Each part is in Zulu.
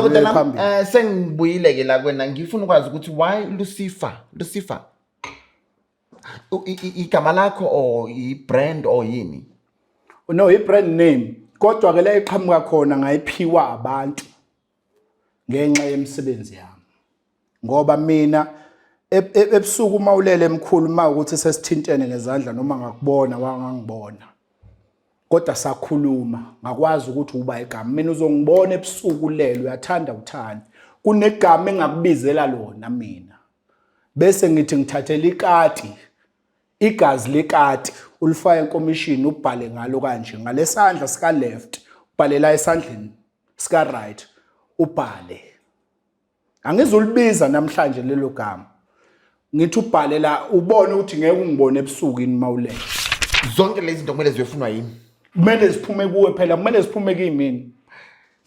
Dokotela, Phambili. sengibuyile ke la kwena, ngifuna ukwazi ukuthi why Lucifer? Lucifer. Igama lakho or i-brand or yini? No, i-brand name, kodwa ke la iqhamuka khona ngayiphiwa abantu ngenxa yemisebenzi yami, ngoba mina ebusuku uma ulele emkhulu, uma ukuthi sesithintene ngezandla noma ngakubona wangangibona, kodwa sakhuluma, ngakwazi ukuthi uba igama. Mina uzongibona ebusuku ulele, uyathanda uthanda, kunegama engakubizela lona mina, bese ngithi ngithathela ikati, igazi lekati, ulifake enkomishini, ubhale ngalo kanje ngalesandla sika left, ubhalela esandleni sika right, ubhale. Angizulibiza namhlanje lelo gama. Ngithi ubhale la, ubone ukuthi ngeke ungibone ebusuku yini mawulele. Zonke lezi zinto kumele ziyofunwa yimi? Kumele ziphume kuwe phela, kumele ziphume kimi.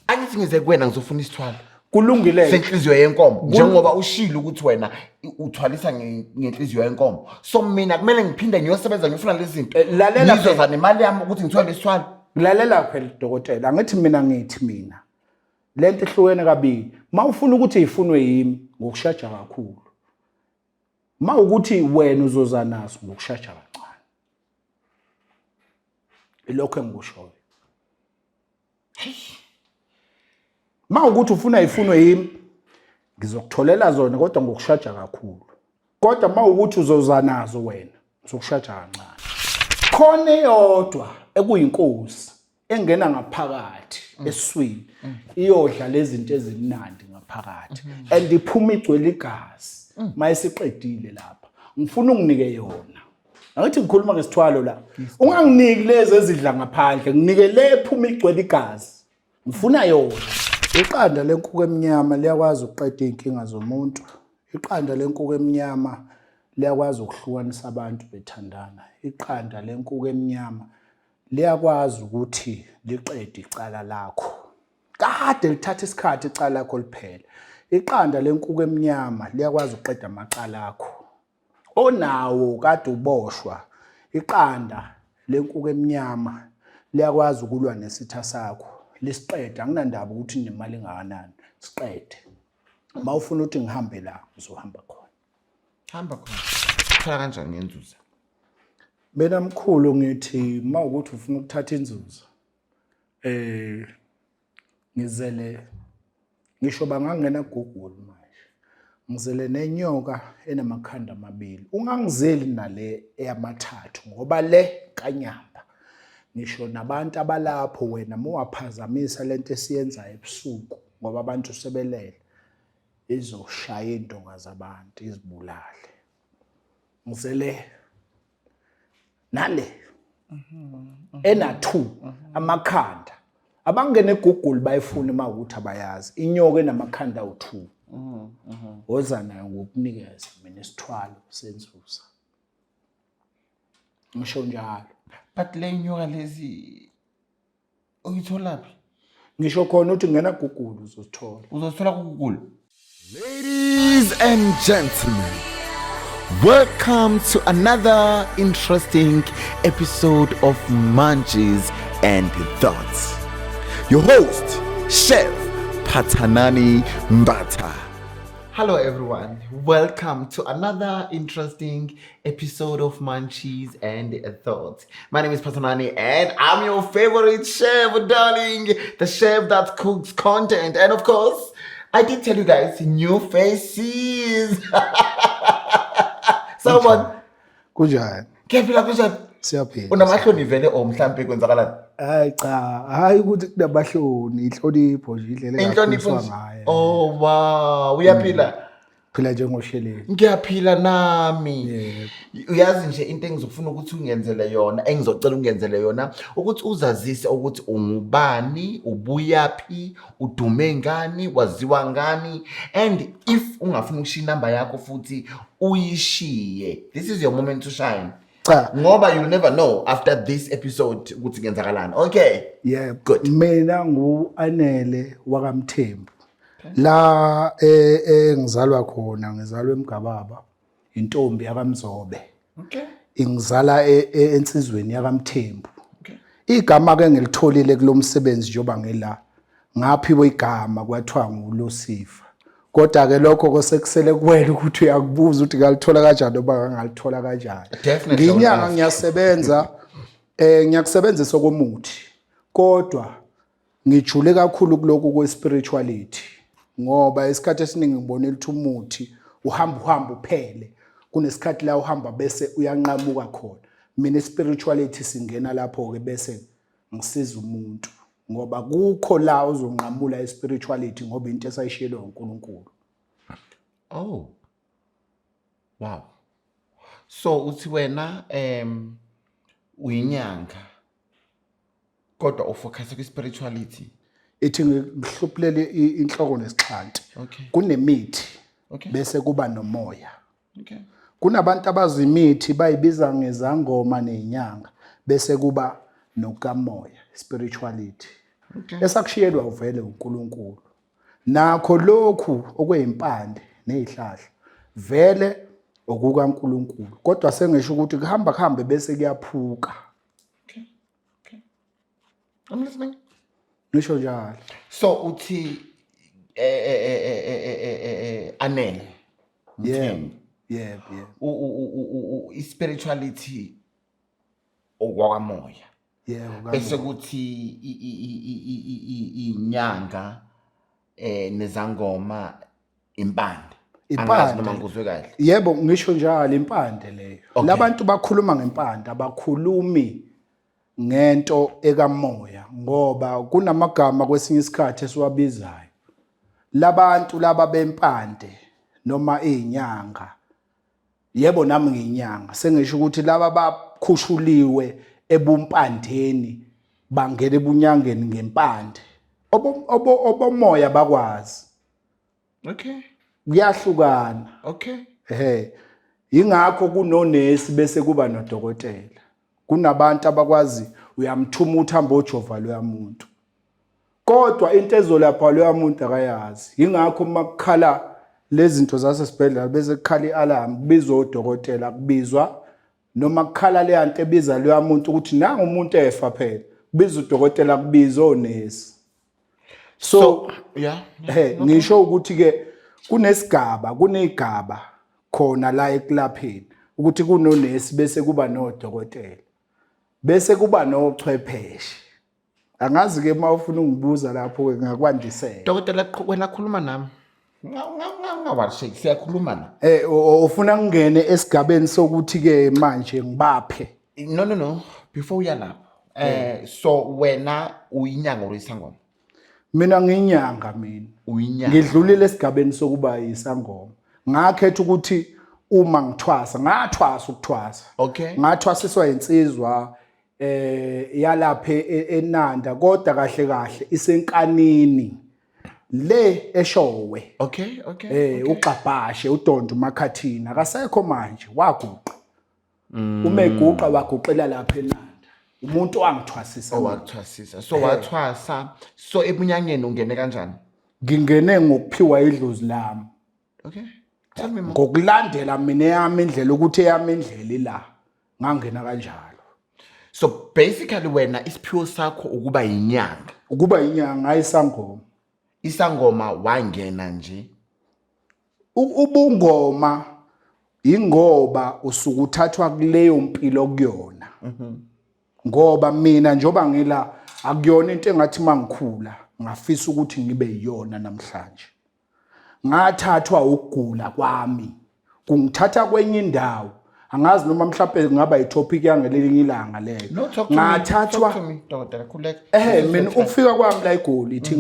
Angithi ngize kuwena ngizofuna isithwalo Kulungile. Senhliziyo yenkomo, njengoba ushilo ukuthi wena uthwalisa ngenhliziyo yenkomo, so mina kumele ngiphinde ngiyosebenza ngiyofuna lezi zinto? Lalela. Ngizoza nemali yami ukuthi ngithwale isithwalo? Lalela phela dokotela, angithi mina ngithi mina lento ihlukene kabili. Mawufuna ukuthi ifunwe yimi, ngokushaja kakhulu. Mawukuthi wena uzoza naso, ngokushaja kancane. Ilokho engikushoyo. Mawukuthi ufuna ifunwe yimi, ngizokutholela zona, kodwa ngokushaja kakhulu. Kodwa mawukuthi uzoza nazo wena, ngizokushaja kancane. Khona eyodwa ekuyinkosi engena ngaphakathi esiswini, iyodla lezi zinto ezimnandi ngaphakathi, and iphuma igcwele igazi mayisiqedile lapha. Ngifuna unginike yona. Angithi ngikhuluma ngesithwalo la. Unganginiki lezi ezidla ngaphandle, nginike le ephuma igcwele igazi. Ngifuna yona. Iqanda lenkukhu emnyama liyakwazi ukuqeda iy'nkinga zomuntu. Iqanda lenkukhu emnyama liyakwazi ukuhlukanisa abantu bethandana. Iqanda lenkukhu emnyama liyakwazi ukuthi liqede icala lakho. Kade lithatha isikhathi icala lakho liphele. Iqanda lenkukhu emnyama liyakwazi ukuqeda amacala akho onawo kade uboshwa. Iqanda lenkukhu emnyama liyakwazi ukulwa nesitha sakho, lisiqede, anginandaba ukuthi nemali engakanani, siqede. Uma ufuna ukuthi ngihambe la, ngizohamba khona. Hamba khona. Thola kanjani ngenzuzo? Mina mkhulu, ngithi uma ukuthi ufuna ukuthatha inzuzo, ngizele, ngisho bangangena Google manje, ngizele nenyoka enamakhanda amabili. Ungangizeli nale eyamathathu, ngoba le kanyamba, ngisho nabantu abalapho wena muwaphazamisa lento esiyenzayo ebusuku, ngoba abantu sebelele, izoshaya iy'ndonga zabantu izibulale. Ngizele nale ena-2 amakhanda. Abangene eGoogle bayifuna uma ukuthi abayazi inyoka enamakhanda awu-2. Woza nayo, ngokunikeza mina isithwalo senzuza, ngisho njalo. But le nyoka lezi uyitholaphi? Ngisho khona ukuthi ngena Google uzozithola. Uzozithola ku-Google. Ladies and gentlemen, welcome to another interesting episode of Munchies and Thoughts. Your host, Chef Patanani Mbata. Hello everyone, welcome to another interesting episode of Munchies and Thoughts. My name is Patanani and I'm your favorite chef, darling, the chef that cooks content. And of course, I did tell you guys, new faces. Someone, Kunjani? Ngiyaphila, kunjani? Siyaphila. Unamahloni vele or mhlampe kwenzakalani? Hayi cha, hayi ukuthi kunamahloni, inhlonipho nje, indlela Inhlonipho engakhuliswa nje. ngayo. Oh wow, uyaphila? Phila njengosheleni. Ngiyaphila nami. Yebo. Uyazi nje into engizofuna ukuthi ungenzele yona, engizocela ungenzele yona, ukuthi uzazise ukuthi ungubani, ubuyaphi, udume ngani, waziwa ngani, and if ungafuna ukushiya inamba yakho futhi uyishiye. This is your moment to shine. Cha. Ngoba you'll never know after this episode ukuthi kuyenzakalani. Okay. Yebo. Good. Mina ngu-Anele wakaMthembu. La engizalwa khona, ngizalwa eMgababa, intombi yakaMzobe. Ingizala ensizweni yakaMthembu. Igama ke ngilitholile kulomsebenzi njengoba ngila. Ngaphiwa igama kwathiwa nguLucifer. Kodwa ke lokho kosekusele kuwena ukuthi uyakubuza ukuthi ngalithola kanjani noma ngangalithola kanjani. Definitely. Nginyanga ngiyasebenza, ngiyakusebenzisa okomuthi, kodwa ngijule kakhulu kulokhu kwe-spirituality, ngoba isikhathi esiningi ngibonile ukuthi umuthi uhamba uhamba uphele, kunesikhathi la uhamba bese uyanqamuka khona. Mina i-spirituality singena lapho-ke bese ngisiza umuntu, ngoba kukho la uzonqamula i-spirituality, ngoba into esayishiyelwe uNkulunkulu. Oh wow. So uthi wena uyinyanga kodwa ufocus kwi-spirituality. Ithi ngihluphulele inhloko nesixhanti. Kunemithi. Bese kuba nomoya. Kunabantu abazi imithi bayibiza ngezangoma nezinyanga, bese kuba nokamoya, spirituality. Esakushiyelwa uvele uNkulunkulu. Nakho lokhu okweyimpande nezihlahla vele okukaNkulunkulu, kodwa sengisho ukuthi kuhamba kuhambe bese kuyaphuka. Okay. Okay. I'm listening. Ngisho njalo. So uthi Anele. Yebo. Yebo, yebo. I-spirituality okwakamoya. Yebo. Bese kuthi inyanga nezangoma impande. Angazi noma ngikuzwe kahle. Yebo, ngisho njalo, impande leyo. Labantu bakhuluma ngempande, abakhulumi ngento ekamoya, ngoba kunamagama kwesinye isikhathi esiwabizayo. Labantu laba bempande noma izinyanga, yebo nami ngiyinyanga, sengisho ukuthi laba bakhushuliwe ebumpandeni bangena ebunyangeni ngempande. Obomoya bakwazi. Kuyahlukana. Ehhe. Ingakho kunonesi bese kuba nodokotela. Kunabantu abakwazi uyamthuma uthi hamba ojova loya muntu. Kodwa into ezolapha loya muntu akayazi. Ingakho uma kukhala lezi zinto zasesibhedlela bese kukhala i-alarm, kubizwa odokotela, kubizwa noma kukhala leya nto ebiza loya muntu ukuthi nangu umuntu efa phela, kubizwa udokotela, kubizwa onesi. So yeah. Ngisho ukuthi ke kunesigaba, kunezigaba khona la ekulapheni, ukuthi kunonesi bese kuba nodokotela, bese kuba nochwepheshe. Angazi ke uma ufuna ungibuza lapho ke ngakwandisela. Dokotela, wena khuluma nami. Ungawarisheki, siyakhuluma la. Ufuna ngingene esigabeni sokuthi ke manje ngibaphe? No, no, no, before uya lapho. So wena uyinyanga or isangoma? Mina ngiyinyanga mina. Uyinyanga. Ngidlulile esigabeni sokuba yisangoma. Ngakhetha ukuthi uma ngithwasa, ngathwasa ukuthwasa. Ngathwasiswa insizwa yalapha eNanda, kodwa kahle kahle isenkanini le eShowe. Uxabhashe uDondo uMakhathini akasekho manje, waguqa. Uma eguqa waguqela lapha eNanda. Umuntu owangithwasisa. Owakuthwasisa. So wathwasa. So ebunyangeni ungene kanjani? Ngingene ngokuphiwa idlozi lami. Okay. Tell me more. Ngokulandela mina eyami indlela, ukuthi eyami indlela ila. Ngangena kanjalo. So basically wena isiphiwo sakho ukuba yinyanga. Ukuba yinyanga, hayi isangoma. Isangoma wangena nje. Ubungoma ingoba usuke uthathwa kuleyo mpilo kuyona. Ngoba mina njoba ngila akuyona into engathi mangikhula ngafisa ukuthi ngibe yiyona namhlanje. Ngathathwa ukugula kwami kungithatha kwenye indawo, angazi noma mhlawumbe kungaba i-topic yangelinye ilanga leyo. No, talk to me. Ngathathwa Talk to me, dokotela, khuleka. Mina ukufika kwami la eGoli, ithi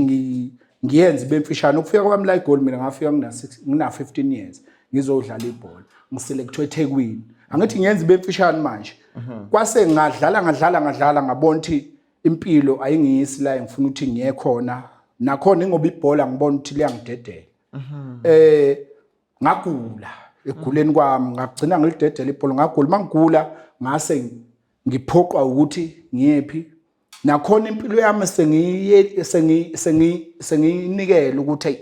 ngiyenze ibe mfishane. Ukufika kwami la eGoli mina ngafika ngina 6, ngina 15 years ngizodlala ibhola, ngiselekthwe eThekwini. Angithi ngiyenze ibe mfishane manje. Kwase ngadlala ngadlala ngadlala, ngabona ukuthi impilo ayingiyisi la engifuna ukuthi ngiye khona, nakhona ingoba ibhola ngibona ukuthi liyangidedela. Ngagula, eguleni kwami ngagcina ngilidedela ibhola, ngagula. Mangigula ngase ngiphoqwa ukuthi ngiyephi, nakhona impilo yami sengiyinikela ukuthi hey,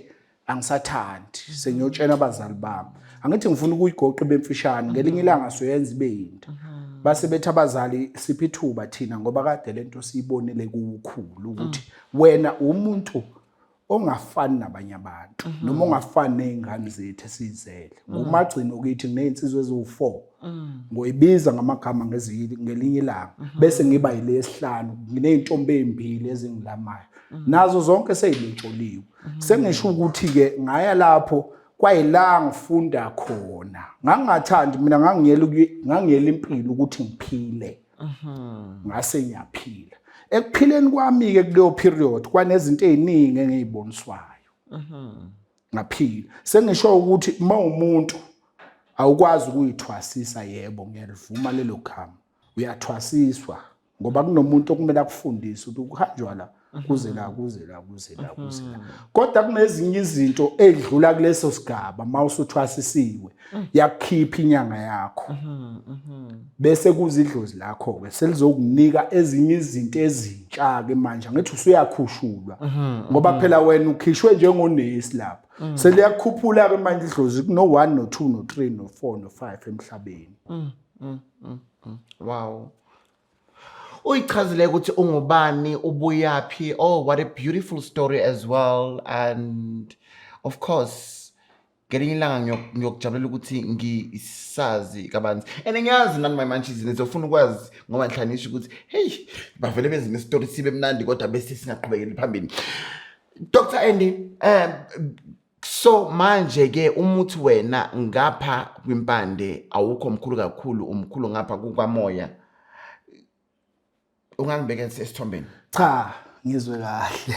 angisathandi, sengiyotshela abazali bami. Angithi ngifuna ukuyigoqa ibe mfishane, ngelinye ilanga soyenza ibe yinto. Base bethi abazali siphi ithuba thina, ngoba kade lento siyibonile kukhulu ukuthi wena umuntu Ongafani nabanye abantu noma ongafani nezingane zethu esizele. Ngumagcino kithi, nginezinsizwa eziwu4, ngoyibiza ngamagama ngelinye ilanga, bese ngiba yile yesihlanu. Nginezintombi ezimbili ezingilamayo, nazo zonke seyilotsholiwe. Sengisho ukuthi ke ngaya lapho kwayila ngifunda khona. Ngangingathandi mina, ngangiyela impilo ukuthi ngiphile, ngase ngiyaphila. Ekuphileni kwami ke kuleyo period kwanezinto eziningi engiziboniswayo, ngaphila. Sengisho ukuthi uma umuntu awukwazi ukuyithwasisa, yebo, ngiyalivuma lelo gama, uyathwasiswa, ngoba kunomuntu okumele akufundise ukuthi kuhanjwa la, kuze la, kuze la, kuze la, kuze la. Kodwa kunezinye izinto edlula kuleso sigaba. Uma usuthwasisiwe, yakukhipha inyanga yakho, bese kuza idlozi lakho ke, selizokunika ezinye izinto ezintsha ke manje. Ngithi usuyakhushulwa, ngoba phela wena ukhishwe njengonesi lapha. Seliyakukhuphula ke manje idlozi kuno 1, no 2, no 3, no 4, no 5 emhlabeni. Wow. Uyichazile ukuthi ungubani, ubuyaphi. Oh, what a beautiful story as well. And of course, ngelinye ilanga ngiyokujabulela ukuthi ngisazi kabanzi. And ngiyazi nani, my munchies, nizofuna ukwazi, ngoba ngihlala ngisho ukuthi hey, bavele benze nesitory sibe mnandi kodwa bese singaqhubekeli phambili. Dr. Andy, so manje ke umuthi wena ngapha kwimpande awukho mkhulu kakhulu, umkhulu ngapha kukwamoya. Ungangibeka esithombeni? Cha, ngizwe kahle.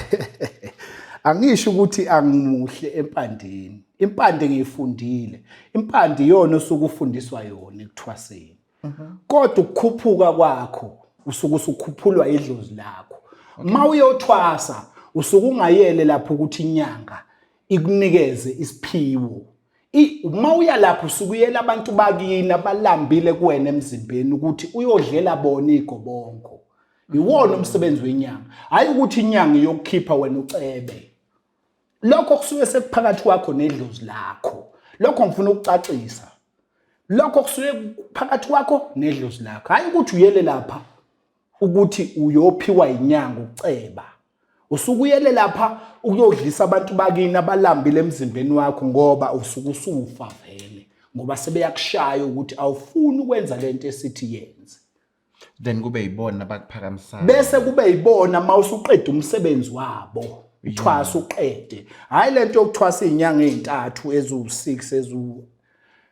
Angisho ukuthi angimuhle empandeni. Impande ngiyifundile. Impande iyona osuke ufundiswa yona ekuthwaseni. Kodwa ukukhuphuka kwakho usuke usukhuphulwa idlozi lakho. Uma uyothwasa usuke ungayele lapho ukuthi inyanga ikunikeze isiphiwo. Uma uya lapho usuke uyela abantu bakini abalambile kuwena emzimbeni, ukuthi uyodlela bona igobongo. Iwona umsebenzi wenyanga. Hayi ukuthi inyanga iyokukhipha wena ucebe. Lokho kusuke sekuphakathi kwakho nedlozi lakho. Lokho ngifuna ukucacisa. Lokho kusuke phakathi kwakho nedlozi lakho. Hayi ukuthi uyele lapha ukuthi uyophiwa inyanga ukuceba. Usuke uyele lapha ukuyodlisa abantu bakini abalambile emzimbeni wakho, ngoba usuke usufa vele, ngoba sebeyakushaya ukuthi awufuni ukwenza lento esithi yenze. Then kube yibona abakuphakamisayo. Bese kube yibona uma usuqeda umsebenzi wabo, uthwasa uqede. Hhayi lento yokuthwasa iy'nyanga ey'ntathu, eziwu-6, eziwu,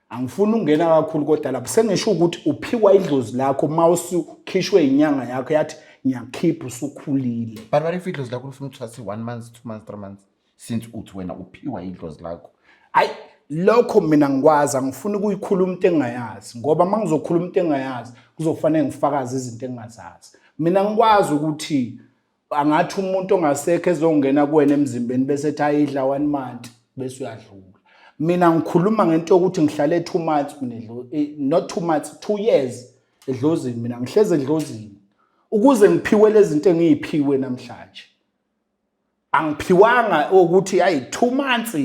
angifuni ukungena kakhulu, kodwa lapho sengisho ukuthi uphiwa idlozi lakho uma usukhishwe inyanga yakho yathi ngiyakhipha, usukhulile. But what if idlozi lakho lifuna ukuthwasa 1 month, 2 months, 3 months, since uthi wena uphiwa idlozi lakho? Hayi, lokho mina ngikwazi, angifuni ukuyikhuluma into engingayazi, ngoba uma ngizokhuluma into engingayazi kuzofanele ngifakaze izinto engingazazi. Mina ngikwazi ukuthi angathi umuntu ongasekho ezongena kuwena emzimbeni bese ethi ayidla 1 month bese uyadlula. Mina ngikhuluma ngento yokuthi ngihlale 2 months mina, not 2 months, 2 years edlozini. Mina ngihleze edlozini ukuze ngiphiwe lezi zinto engiyiphiwe namhlanje. Angiphiwanga ukuthi ayi 2 months.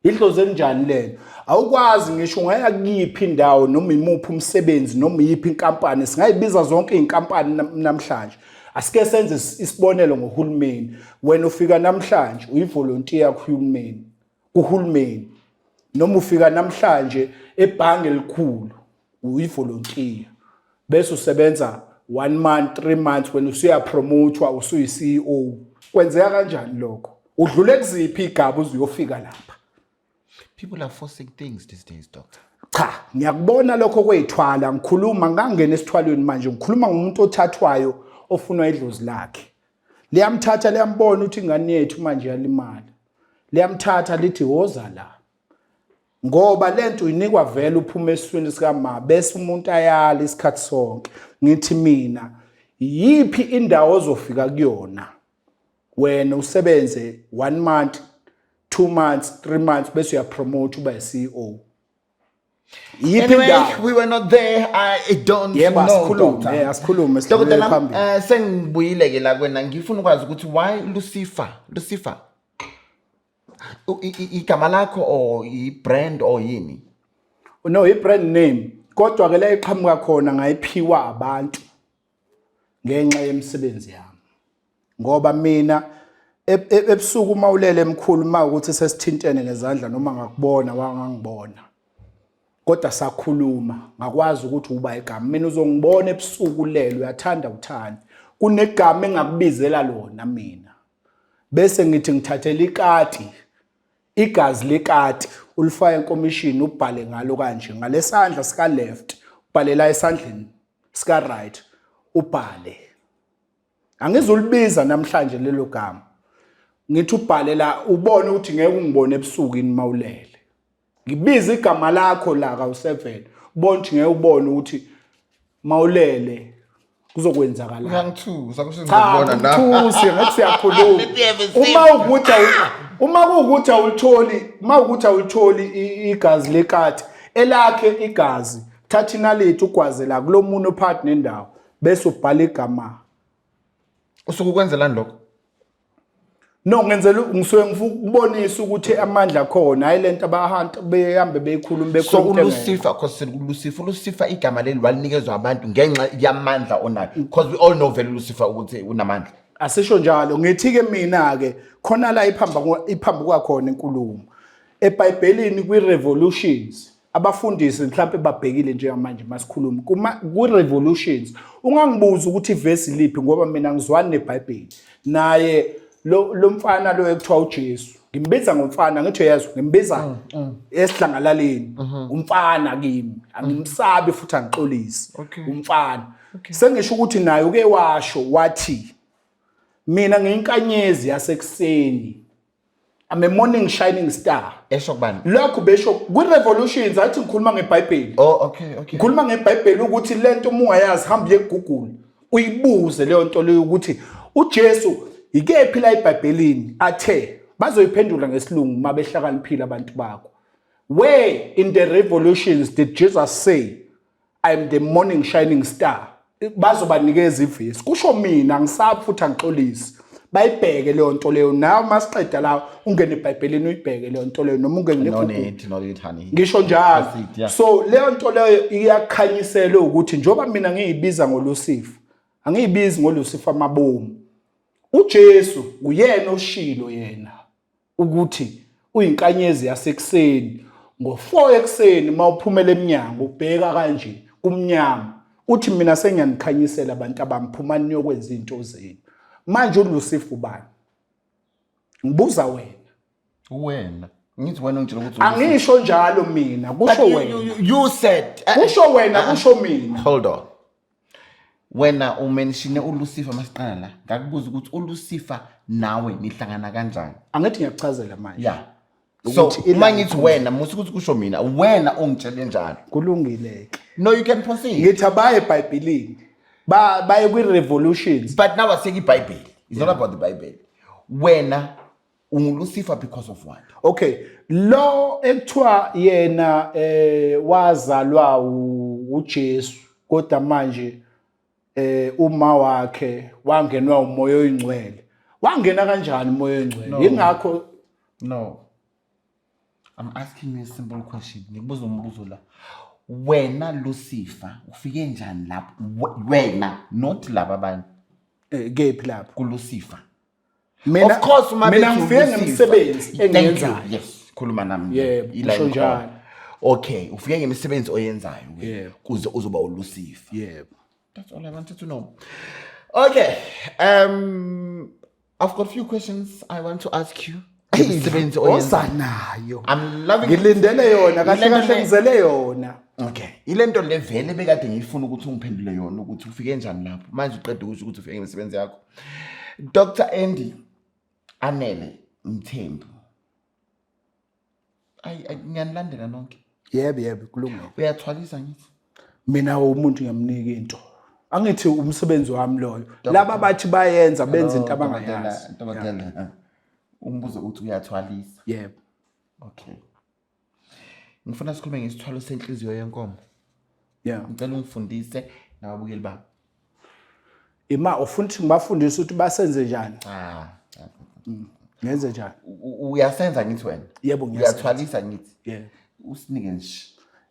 Idlozi elinjani lelo? Awukwazi ngisho ungaya kuyiphi indawo noma imuphi umsebenzi noma iyiphi inkampani, singayibiza zonke izinkampani namhlanje. Asike senze isibonelo ngohulumeni. Wena ufika namhlanje uyivolontiya kuhulumeni, noma ufika namhlanje ebhange elikhulu uyivolontiya, bese usebenza 1 month, 3 months, wena usuyapromothwa, usuyi-CEO. Kwenzeka kanjani lokho? Udlule kuziphi igaba uze uyofika lapha? People are forcing things these days, doctor. Cha, ngiyakubona lokho kwey'thwala. Ngikhuluma ngangena esithwalweni manje, ngikhuluma ngomuntu othathwayo ofunwa idlozi lakhe. Liyamthatha, liyambona ukuthi ingane yethu manje yalimala, liyamthatha lithi woza la, ngoba lento uyinikwa vele uphuma esiswini sikama, bese umuntu ayala isikhathi sonke. Ngithi mina, yiphi indawo ozofika kuyona wena usebenze 1 month, 2 months, 3 months, bese uyapromote uba i-CEO? Yiphi Anyway, indawo? we were not there. I don't Yebo, know, asikhulume, doctor. asikhulume, Dokotela, sidlulele phambili. Sengibuyile ke la kwena, ngifuna ukwazi ukuthi why Lucifer? Lucifer. Igama lakho or i-brand or yini? No, i-brand name. Kodwa ke la iqhamuka khona ngayiphiwa abantu ngenxa yemisebenzi yami. Ngoba mina Ebusuku uma ulele emkhulu, uma ukuthi sesithintene ngezandla noma ngakubona wangangibona, kodwa sakhuluma ngakwazi ukuthi uba igama, mina uzongibona ebusuku ulele, uyathanda uthanda, kunegama engakubizela lona mina, bese ngithi ngithathela ikati, igazi lekati, ulifake enkomishini, ubhale ngalo kanje ngalesandla sika left, ubhalela esandleni sika right, ubhale. Angizulibiza namhlanje lelo gama, ngithi ubhale la, ubone ukuthi ngeke ungibone ebusuku yini mawulele. Ngibiza igama lakho la kawu-7, ubone ukuthi ngeke ubone ukuthi mawulele kuzokwenzakalani. Uyangithusa kusho Cha, ngizokubona na. ngithusi ngathi siyakhuluma. Uma ukuthi uma kuwukuthi awulitholi, uma ukuthi awulitholi igazi lekati elakhe igazi, thatha inaliti ugwaze la kulo munwe phakathi nendawo, bese ubhala igama. Usuke ukwenzelani lokho? No, ngenzela ngisuke ngifuna ukubonisa ukuthi amandla akhona, hayi lento abahanta behambe beyikhuluma So bekhuluma into engekho. uLucifer, cause uLucifer, uLucifer igama leli walinikezwa abantu ngenxa yamandla onayo. Because we all know vele uLucifer ukuthi unamandla. Asisho njalo, ngithi-ke mina-ke khona la iphambuka khona inkulumo eBhayibhelini kwi-revolutions. Abafundisi mhlawumbe babhekile njengamanje masikhuluma kwi-revolutions, ungangibuzi ukuthi ivesi liphi ngoba mina ngizwani neBhayibheli. Naye lo mfana lo ekuthiwa uJesu, ngimbiza ngomfana, ngithi uyezwa, ngimbiza esidlangalaleni umfana kimi, angimsabi futhi angixolisi. Umfana. Sengisho ukuthi naye uke washo wathi mina ngiyinkanyezi yasekuseni, I'm a morning shining star. Esho kubani? Lokhu besho kwi-revolutions, athi ngikhuluma ngeBhayibheli. Oh, okay, okay. Ngikhuluma ngeBhayibheli ukuthi lento uma ungayazi hamba uye ku-Google uyibuze leyo nto leyo ukuthi uJesu ikephi la eBhayibhelini athe bazoyiphendula ngesilungu uma behlakaniphile abantu bakho. Where in the revolutions did Jesus say I am the morning shining star? Bazobanikeza ivesi. Kusho mina angisabi futhi angixolisi. Bayibheke leyo nto leyo, nawe masiqeda la ungene eBhayibhelini uyibheke leyo nto leyo, noma ungene No ne-Google. need, no need, honey. Ngisho njalo. That's it, yeah. So leyo nto leyo iyakhanyisela ukuthi njengoba mina ngiyibiza ngoLucifer, angiyibizi ngoLucifer amabomu. uJesu nguyena oshilo yena ukuthi uyinkanyezi yasekuseni, ngo-4 ekuseni mawuphumela eminyango ubheka kanje kumnyama, uthi mina sengiyanikhanyisela abantu abami, phumani niyokwenza izinto zenu. Manje uLucifer ubani? Ngibuza wena. Wena. Ngithi wena ungitshela ukuthi uLucifer. Angisho njalo mina, kusho But you, wena. you said Kusho wena, kusho mina. Hold on. Wena umenshine uLucifer masiqala la. Ngakubuza ukuthi uLucifer nawe nihlangana kanjani? Angithi ngiyakuchazela manje. Yeah. So Ukuthi uma ilanga ngithi wena musa ukuthi kusho mina, wena ungitshele njalo. Kulungile ke. No, you can proceed. Ngithi abaye eBhayibhelini. Baye kwi-revolutions. But now asiyeke iBhayibheli. It's not about the Bible. Wena unguLucifer because of what? Okay, lo ekuthiwa yena wazalwa uJesu, kodwa manje uma wakhe wangenwa umoya oyingcwele. Wangena kanjani umoya oyingcwele? No. Ingakho No. I'm asking you a simple question. Ngikubuza umbuzo la. Wena Lucifer ufike njani lapho? Wena, not laba abantu. Kephi lapho? KuLucifer. Mina, Of course, uma mina bethi ngifike uLucifer. ngemisebenzi Thank you. engiyenzayo. Yes, khuluma nami. Yebo, Ila kusho ngikhona. njalo. Okay, ufike ngemisebenzi oyenzayo ke, Yebo. kuze uzoba uLucifer. Yebo. That's all I wanted to know. Okay. I've got a few questions I want to ask you. Imisebenzi oyenzayo. Osanayo. I'm loving it. Ngilindele yona kahle Ilento kahle le- ngizele yona. Okay. Ilento le vele bekade ngiyifuna ukuthi ungiphendule yona ukuthi ufike njani lapho. Manje uqeda ukusho ukuthi ufike ngemisebenzi yakho. Dr. Andy Anele Mthembu. Ay, ay, ngiyanilandela nonke. Yebo, yebo, kulungile. Uyathwalisa ngithi. Mina umuntu ngiyamnika into. Angithi umsebenzi wami loyo. Laba bathi bayenza benza into abangayazi. Dokotela. Umbuzo uthi uyathwalisa. Yebo. Okay. Ngifuna sikhulume ngesithwalo senhliziyo yenkomo. Yeah. Ngicela ungifundise nababukeli bami. Ima ufuna ukuthi ngibafundise ukuthi basenze njani? Ah. Ngenze njani? Uyasenza ngithi wena? Yebo, ngiyasenza. Uyathwalisa ngithi? Yebo. Usinike nje.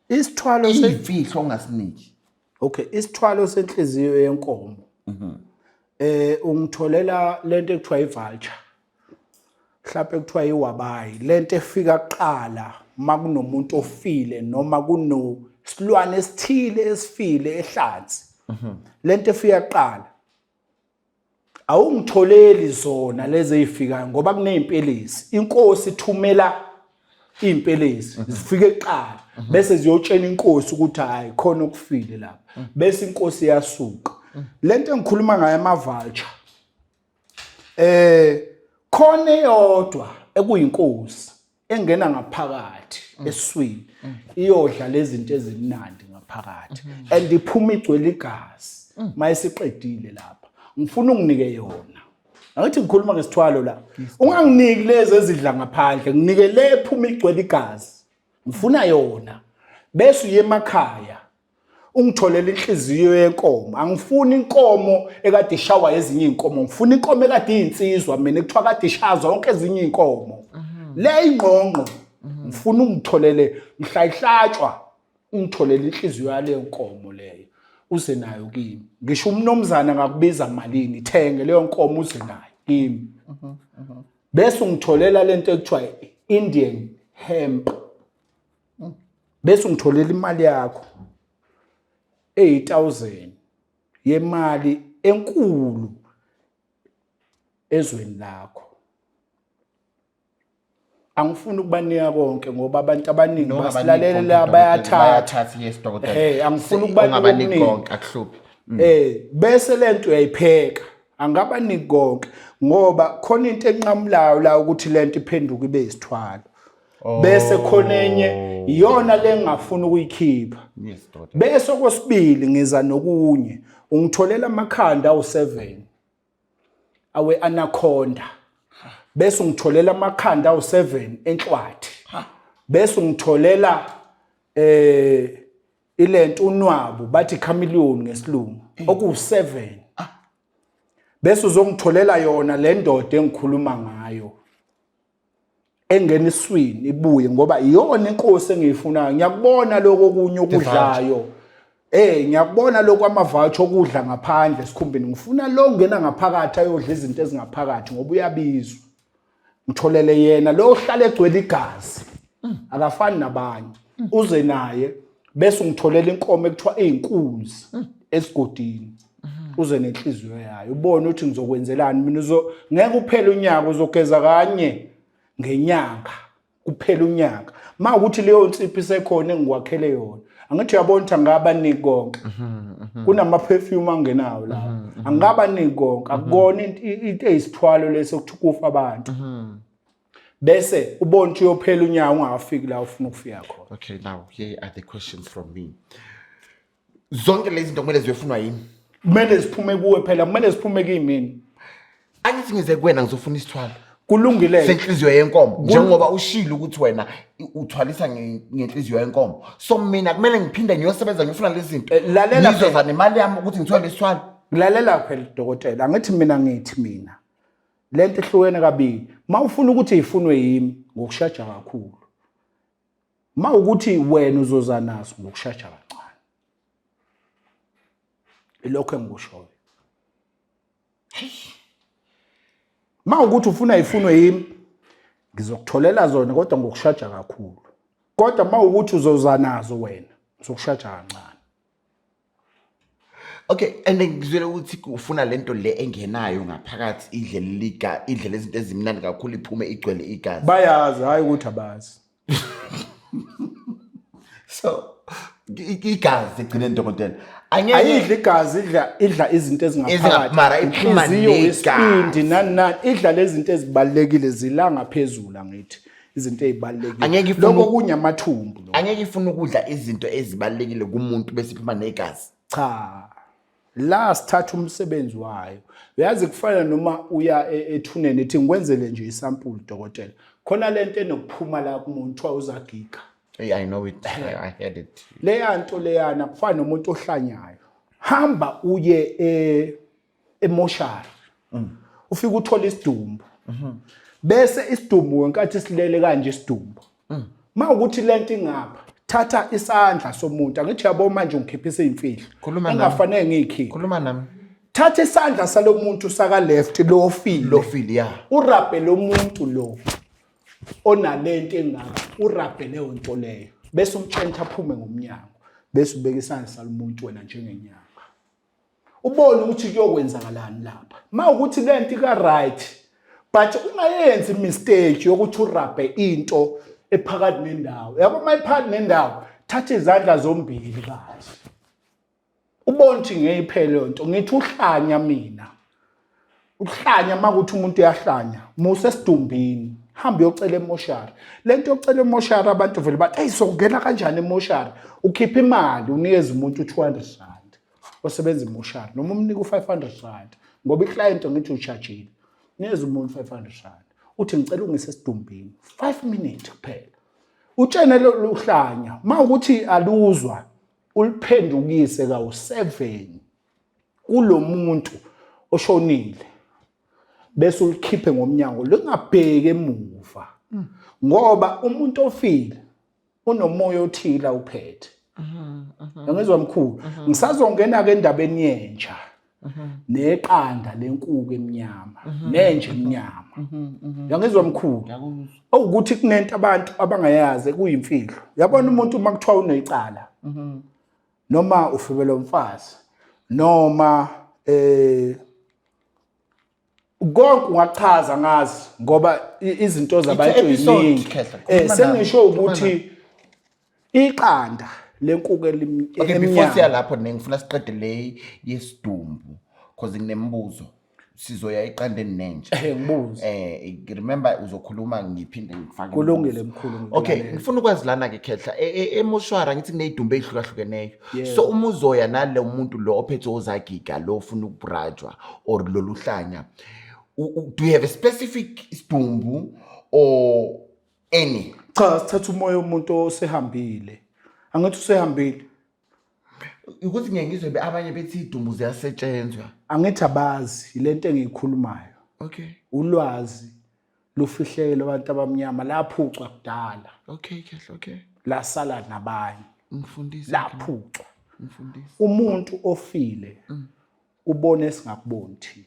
Isithwalo se Imfihlo ongasiniki. Okay, isithwalo senhliziyo yenkomo. Ungitholela lento ekuthiwa i-vulture. Mhlawumbe kuthiwa iwabayi lento efika kuqala makunomuntu ofile noma kunosilwane esithile esifile ehlanzi. Lento efika kuqala awungitholeli zona lezi ezifikayo ngoba kunezimpelesi. Inkosi ithumela iy'mpelesi zifike kuqala bese ziyotshela inkosi ukuthi hhayi khona okufile lapha bese inkosi iyasuka. Le nto engikhuluma ngayo ama-vulture khona eyodwa ekuyinkosi engena ngaphakathi esiswini iyodla lezi zinto ezimnandi ngaphakathi and iphuma igcwele igazi mayisiqedile lapha. Ngifuna unginike yona. Angithi ngikhuluma ngesithwalo la. Unganginiki lezi ezidla ngaphandle, nginike le ephuma igcwele igazi. Ngifuna yona. Bese uye emakhaya ungitholele inhliziyo yenkomo. Angifuni inkomo ekade ishawa ezinye inkomo, ngifuna inkomo ekade iyinsizwa mina ekuthiwa kade ishaya zonke ezinye inkomo. Le ingqongqo ngifuna ungitholele mhla ihlatshwa, ungitholele inhliziyo yaleyo nkomo leyo uze nayo kimi. Ngisho umnomzana angakubiza malini, thenge leyo nkomo uze nayo kimi. Bese ungitholela lento ekuthiwa Indian hemp. Bese ungitholela imali yakho eyi-1000 yemali enkulu ezweni lakho. Angifuni ukubanika konke ngoba abantu abaningi basilalele la bayathatha. Bayathatha, yes dokotela. Angifuni ukubanika Ungabaniki okuningi. konke, akuhluphi. Bese lento uyayipheka. Angabaniki konke ngoba khona into enqamulayo la ukuthi lento iphenduke ibe isithwalo. Bese khona enye iyona le ngingafuni ukuyikhipha. Yes dokotela. Bese okwesibili ngiza nokunye, ungitholela amakhanda awu7 awe anaconda. Bese ungitholela amakhanda awu7 enhlwathi. Bese ungitholela ilento unwabu bathi chameleon ngesilungu oku7. Bese uzongitholela yona le ndoda engikhuluma ngayo engena iswini ibuye ngoba iyona inkosi engiyifunayo. Ngiyakubona lokho okunye okudlayo. Ngiyakubona lokho amavoucher okudla ngaphandle esikhumbini. Ngifuna lo ngena ngaphakathi ayodla izinto ezingaphakathi ngoba uyabizwa. Ngitholele yena lo ohlala egcwele igazi. Akafani nabanye. Uze naye bese ungitholela inkomo ekuthiwa eyinkunzi esigodini. Uze nenhliziyo yayo. Ubone ukuthi ngizokwenzelani mina. Ngeke uphele unyaka, uzogeza kanye ngenyanga. Kuphela unyaka. Ma ukuthi leyo nsipho isekhona engikwakhele yona. Angithi uyabona ukuthi angabaniki konke. Kunama perfume angenawo la. Angabaniki konke. Akukona into eyisithwalo leso ukuthi kufa abantu. Bese ubona ukuthi uyophela unyaka ungakafiki la ufuna ukufika khona. Okay, now here are the questions from me. Zonke lezi zinto kumele ziyofunwa yini? Kumele ziphume kuwe phela, kumele ziphume kimi. Angithi ngize kuwena ngizofuna isithwalo. Kulungile. Senhliziyo yenkomo, njengoba ushilo ukuthi wena uthwalisa ngenhliziyo yenkomo. So mina kumele ngiphinde ngiyosebenza ngifuna lezi zinto. Lalela Ngizoza phela. nemali yami ukuthi ngithwale isithwalo. Lalela phela dokotela, angithi mina ngithi mina lento ihlukene kabili. Mawufuna ukuthi ifunwe yimi ngokushaja kakhulu. Mawukuthi wena uzoza naso ngokushaja kancane. Ilokho engikushoyo. Mawukuthi ufuna ifunwe yimi ngizokutholela zona kodwa ngokushaja kakhulu. Kodwa mawukuthi uzoza nazo wena ngizokushaja kancane. Okay, and then ngizwele ukuthi ufuna lento le engenayo ngaphakathi idle liga, idle lezinto ezimnandi kakhulu iphume igcwele igazi. Bayazi, hayi ukuthi abazi. So igazi egcineni dokotela. Angeke Ayidli igazi, idla izinto ezingaphakathi. Mara iphuma Inhliziyo, negazi. isibindi, nani nani, idla lezi zinto ezibalulekile zila ngaphezulu angithi. Izinto ezibalulekile. Angeke ifune Lokho kunyamathumbu lokho. Angeke ifune ukudla izinto ezibalulekile kumuntu bese iphuma negazi. Cha. La sithatha umsebenzi wayo. Uyazi kufana noma uya ethuneni ethi ngikwenzele nje isampuli dokotela. Khona lento enokuphuma la kumuntu kuthiwa uzagiga. Hey, I know it. I heard it. Leya nto leyana kufana nomuntu ohlanyayo. Hamba uye emoshari. Ufike uthole isidumbu. Bese isidumbu ngenkathi silele kanje isidumbu. Mawukuthi lento ingapha, thatha isandla somuntu. Angithi yabo manje ungikhiphisa izimfihlo. Khuluma nami. Engafanele ngiyikhiphe. Khuluma nami. Thatha isandla salomuntu saka left lo ofile. Lo feel, yeah. Urabhe lo muntu lo onalento engaka, urabhe leyo nto leyo. Bese umtshela aphume ngomnyango. Bese ubeka isandla salomuntu wena njengenyanga. Ubone ukuthi kuyokwenzakalani lapha. Mawukuthi lento ika right, but ungayenzi mistake yokuthi urabhe into ephakathi nendawo. Yabo, mayiphakathi nendawo, thatha izandla zombili kahle. Ubone ukuthi ngeke iphele leyo nto. Ngithi uhlanya mina. Uhlanya makuthi umuntu uyahlanya, musa esidumbini. Hamba uyocela emoshari. Lento yocela emoshari, abantu vele bathi, "Hey, sokungena kanjani emoshari?" Ukhipha imali unikeza umuntu u200 rand osebenza emoshari, noma umnika u500 rand, ngoba iclient ngithi uchargeile. Nikeza umuntu 500 rand. Uthi ngicela ungise esidumbini 5 minutes kuphela. Utshene lo uhlanya, mawukuthi aluzwa, uliphendukise kawu7 kulomuntu oshonile, bese ulikhiphe ngomnyango lingabheki emuva, ngoba umuntu ofile unomoya othile awuphethe. Ngizwa mkhulu, ngisazongena ke endabeni yenja neqanda lenkuku emnyama nenja emnyama. Yangizwa mkhulu, okuthi kunento abantu abangayazi kuyimfihlo. Yabona, umuntu uma kuthiwa unecala noma ufebelwa umfazi noma konke, ungachaza ngazi ngoba izinto zabantu episode, ziningi. Khehla, khuluma nami, Sengisho khuluma. ukuthi iqanda lenkuku Okay, before siya emnyama. lapho, ne, ngifuna siqede le yesidumbu because nginemibuzo. Sizoya eqandeni nenja. Ngibuze. Remember uzokhuluma, ngiphinde ngifake Kulungile, imibuzo. mkhulu. Okay, Ngikulalela. ngifuna ukwazi lana ke, Khehla, emoshwara ngithi kuney'dumbu ey'hlukahlukeneyo. Yebo. So uma uzoya nale muntu lo ophethe ozagiga, lo ofuna ukubrajwa or lolu hlanya, do you have a specific isidumbu or any? Cha, sithatha umoya womuntu osehambile. Angithi usehambile. Ukuthi ngiye ngizwe abanye bethi iy'dumbu ziyasetshenzwa. Angithi abazi lento engiyikhulumayo. Ulwazi lufihlekele abantu abamnyama, laphucwa kudala. Okay Khehla, okay. Lasala nabanye. Ngifundise. Laphucwa. Ngifundise. Umuntu ofile ubone singakuboni thina.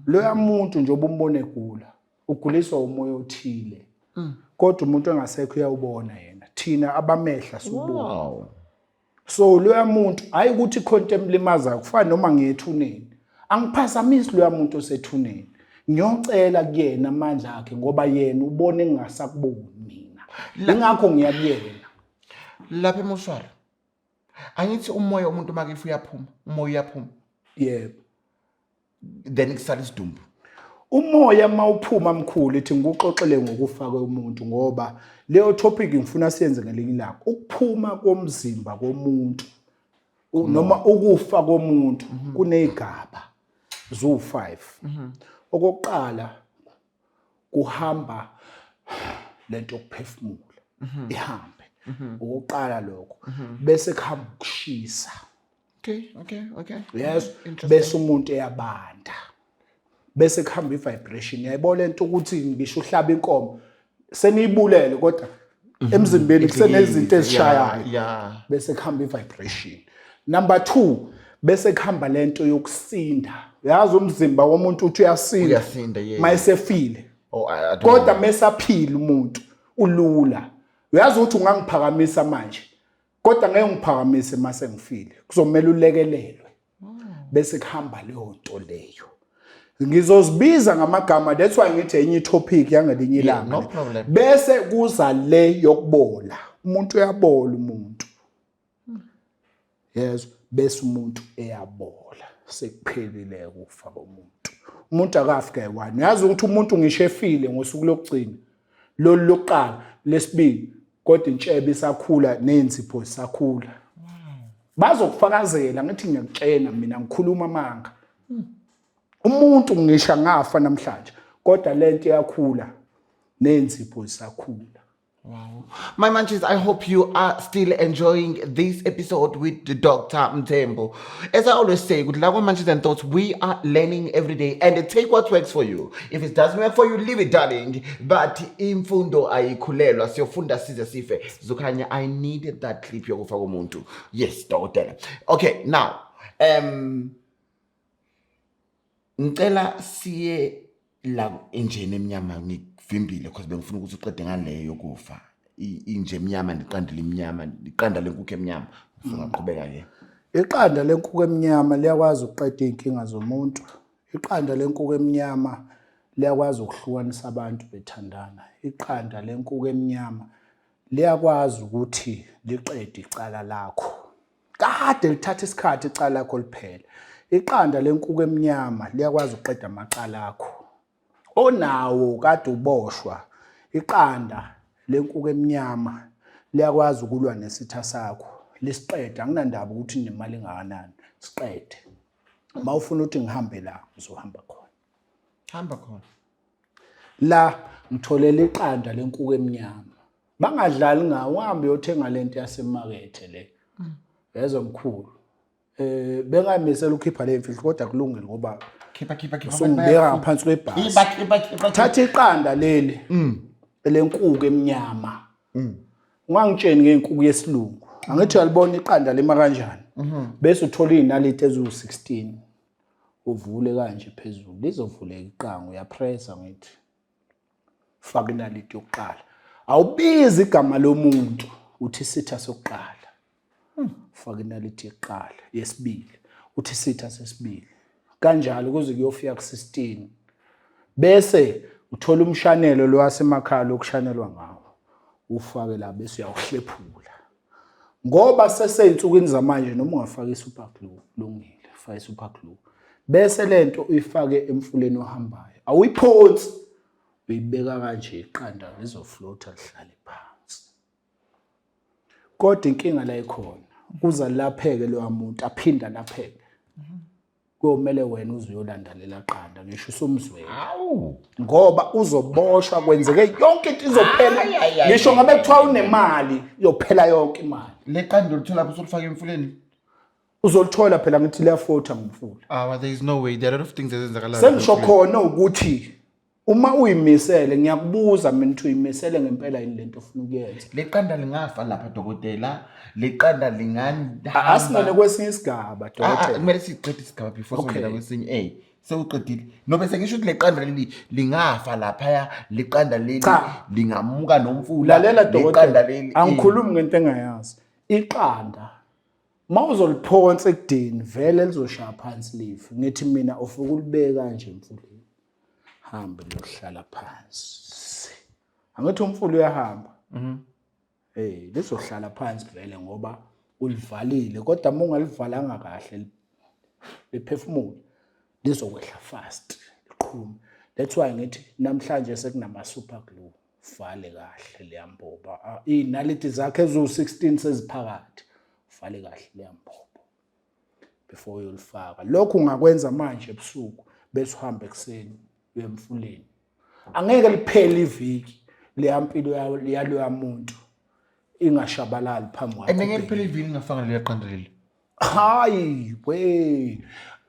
Loya muntu njengoba umbone egula, uguliswa umoya othile, kodwa umuntu engasekho uyawubona yena, thina abamehla siwubona. So loya muntu, hayi ukuthi khona into emlimazayo, kufana noma ngiyethuneni, angiphazamisi loya muntu osethuneni, ngiyocela kuyena amandla akhe, ngoba yena ubone engingasakuboni mina, ingakho ngiya kuyena. Lapha emoshwara, angithi umoya umuntu makefa uyaphuma, umoya uyaphuma? Yebo. Then kusala isidumbu. Umoya mawuphuma, mkhulu, ithi ngikuxoxele ngokufa komuntu, ngoba leyo topic ngifuna siyenze ngelinye ilanga, ukuphuma komzimba komuntu noma ukufa komuntu. Kunezigaba zu5. Okokuqala kuhamba lento yokuphefumula, ihambe okokuqala lokho, bese kuhamba ukushisa. Yes, bese umuntu eyabanda, bese kuhamba i-vibration. Yayibona lento ukuthi ngisho uhlaba inkomo seniyibulele, kodwa emzimbeni kusenezinto ezishayayo. Bese kuhamba i-vibration. Number 2, bese kuhamba lento yokusinda. Uyazi umzimba womuntu uthi uyasinda. Uyasinda, yeah. Mayesefile. Oh, I don't Kodwa know. mesaphila umuntu ulula. Uyazi ukuthi ungangiphakamisa manje, kodwa ngeke ngiphakamise mase ngifile, kuzomela ulekelelwe. Bese kuhamba leyo nto leyo, ngizozibiza ngamagama, that's why ngithi enye itopic yangelinye ilanga. No problem. Bese kuza le yokubola, umuntu uyabola umuntu, yes, bese umuntu eyabola, sekuphelile ukufa komuntu. Umuntu akafi kayi-one. Uyazi ukuthi umuntu ngisho efile ngosuku lokugcina, lolu lokuqala, lesibili, kodwa intshebe isakhula ney'nzipho zisakhula. Bazokufakazela ngithi ngiyakutshena, mina ngikhuluma amanga? Umuntu ngisho angafa namhlanje, kodwa lento iyakhula ney'nzipho zisakhula. Wow. My munchies, I hope you are still enjoying this episode with Dr. Mthembu. As I always say, good luck on Munchies and Thoughts. We are learning every day and take what works for you. If it doesn't work for you, leave it, darling. But imfundo ayikhulelwa, siyofunda size sife. Zukhanya, I needed that clip yokufa komuntu. Yes, dokotela. Okay, now, Ngicela siye la enjeni emnyama, ngikuvimbile because bengifuna ukuthi uqede ngaleyo yokufa. Inje emnyama neqanda limnyama, iqanda lenkukhu emnyama. Singaqhubeka ke. Iqanda lenkukhu emnyama liyakwazi ukuqeda iy'nkinga zomuntu. Iqanda lenkukhu emnyama liyakwazi ukuhlukanisa abantu bethandana. Iqanda lenkukhu emnyama liyakwazi ukuthi liqede icala lakho. Kade lithatha isikhathi icala lakho liphele. Iqanda lenkukhu emnyama liyakwazi ukuqeda amacala akho. Onawo kade uboshwa, iqanda lenkukhu emnyama liyakwazi ukulwa nesitha sakho lisiqede. Anginandaba ukuthi nemali engakanani, siqede. Uma ufuna ukuthi ngihambe la, ngizohamba khona. Hamba khona. La ngitholela iqanda lenkukhu emnyama. Bangadlali ngawo, uhambe uyothenga lento yasemakethe le. Yezwa mkhulu. Bengayimisela ukukhipha le mfihlo kodwa kulungile ngoba Khipha, khipha, khipha. usungibeka ngaphansi kwebhasi. Khipha, khipha, khipha. Thatha iqanda leli lenkukhu emnyama. Ungangitsheni ngenkukhu yesilungu. Angithi uyalibona iqanda lima kanjani. Bese uthola izinaliti eziwu-16. Uvule kanje phezulu, lizovuleka iqanga, uyapressa ngithi. Faka inaliti yokuqala. Awubizi igama lomuntu, uthi isitha sokuqala. Faka inaliti yokuqala, yesibili, uthi isitha sesibili. Kanjalo kuze kuyofika ku-16. Bese uthola umshanelo lo wasemakhaya lokushanelwa ngawo. Ufake la bese uyawuhlephula. Ngoba seseyinsukwini zamanje noma ungafaka i-super glue kulungile, faka i-super glue. Bese lento uyifake emfuleni ohambayo. Awuyiphonsi. Uyibeka kanje iqanda lizofloatha lihlale phansi. Kodwa inkinga la ikhona, kuza lapheke loya muntu aphinde alapheke. Kuyomele wena uze uyolanda lela qanda ngisho usumzwela. Awu. Ngoba uzoboshwa kwenzeke yonke into izophela. Ay, ay, ay, Ngisho ay, ngabe ay, kuthiwa ay, unemali iyophela yonke imali. Le qanda ulithola lapho usulifaka emfuleni? Uzolithola phela ngithi liyafotha ngomfula. Ah, there is no way. There are a lot of things ezenzakalayo. Sengisho khona ukuthi uma uyimisele, ngiyakubuza mina ukuthi uyimisele ngempela yini lento ofuna ukuyenza. Le qanda lingafa lapha dokotela. Le qanda lingahamba. Asingene kwesinye isigaba dokotela. Kumele siqede isigaba before singena kwesinye. Sewuqedile. Nobe sengisho ukuthi le qanda leli lingafa laphaya, le qanda leli lingamuka nomfula. Lalela dokotela. Angikhulumi ngento engayazi. Iqanda uma uzoliphonsa ekudeni vele lizoshaya phansi life. Ngithi mina ufike ulibeka nje emfuleni. Hambe liyohlala phansi. Angithi umfula uyahamba. Lizohlala phansi vele ngoba ulivalile, kodwa uma ungalivalanga kahle liphefumule lizokwehla fast liqhume. That's why ngithi namhlanje sekunama super glue. Vale kahle leya mbobo. Iy'naliti zakhe eziwu-16 seziphakathi. Vale kahle leya mbobo before uyolifaka. Lokhu ungakwenza manje ebusuku bese uhamba ekuseni uye emfuleni. Angeke liphele iviki leya mpilo yaloya muntu ingashabalali phambi kwakho. And ngeke liphele iviki lingafanga leliya qanda leli. Hayi we.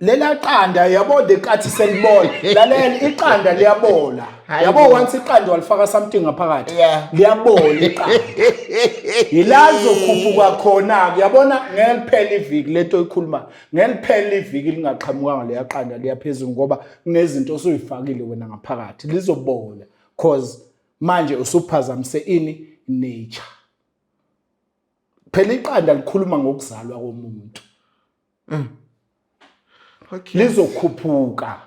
Lela qanda yabo lekathi selibola. Lalela iqanda liyabola. Yabo once iqanda walifaka something ngaphakathi. Liyabola iqanda. Yilazo khuphuka khona ke yabona ngeke liphele iviki lento oyikhuluma. Ngeke liphele iviki lingaqhamukanga leya qanda liyaphezulu ngoba kunezinto osuyifakile wena ngaphakathi lizobola cause manje usuphazamise ini nature. Phela iqanda likhuluma ngokuzalwa komuntu. Lizokhuphuka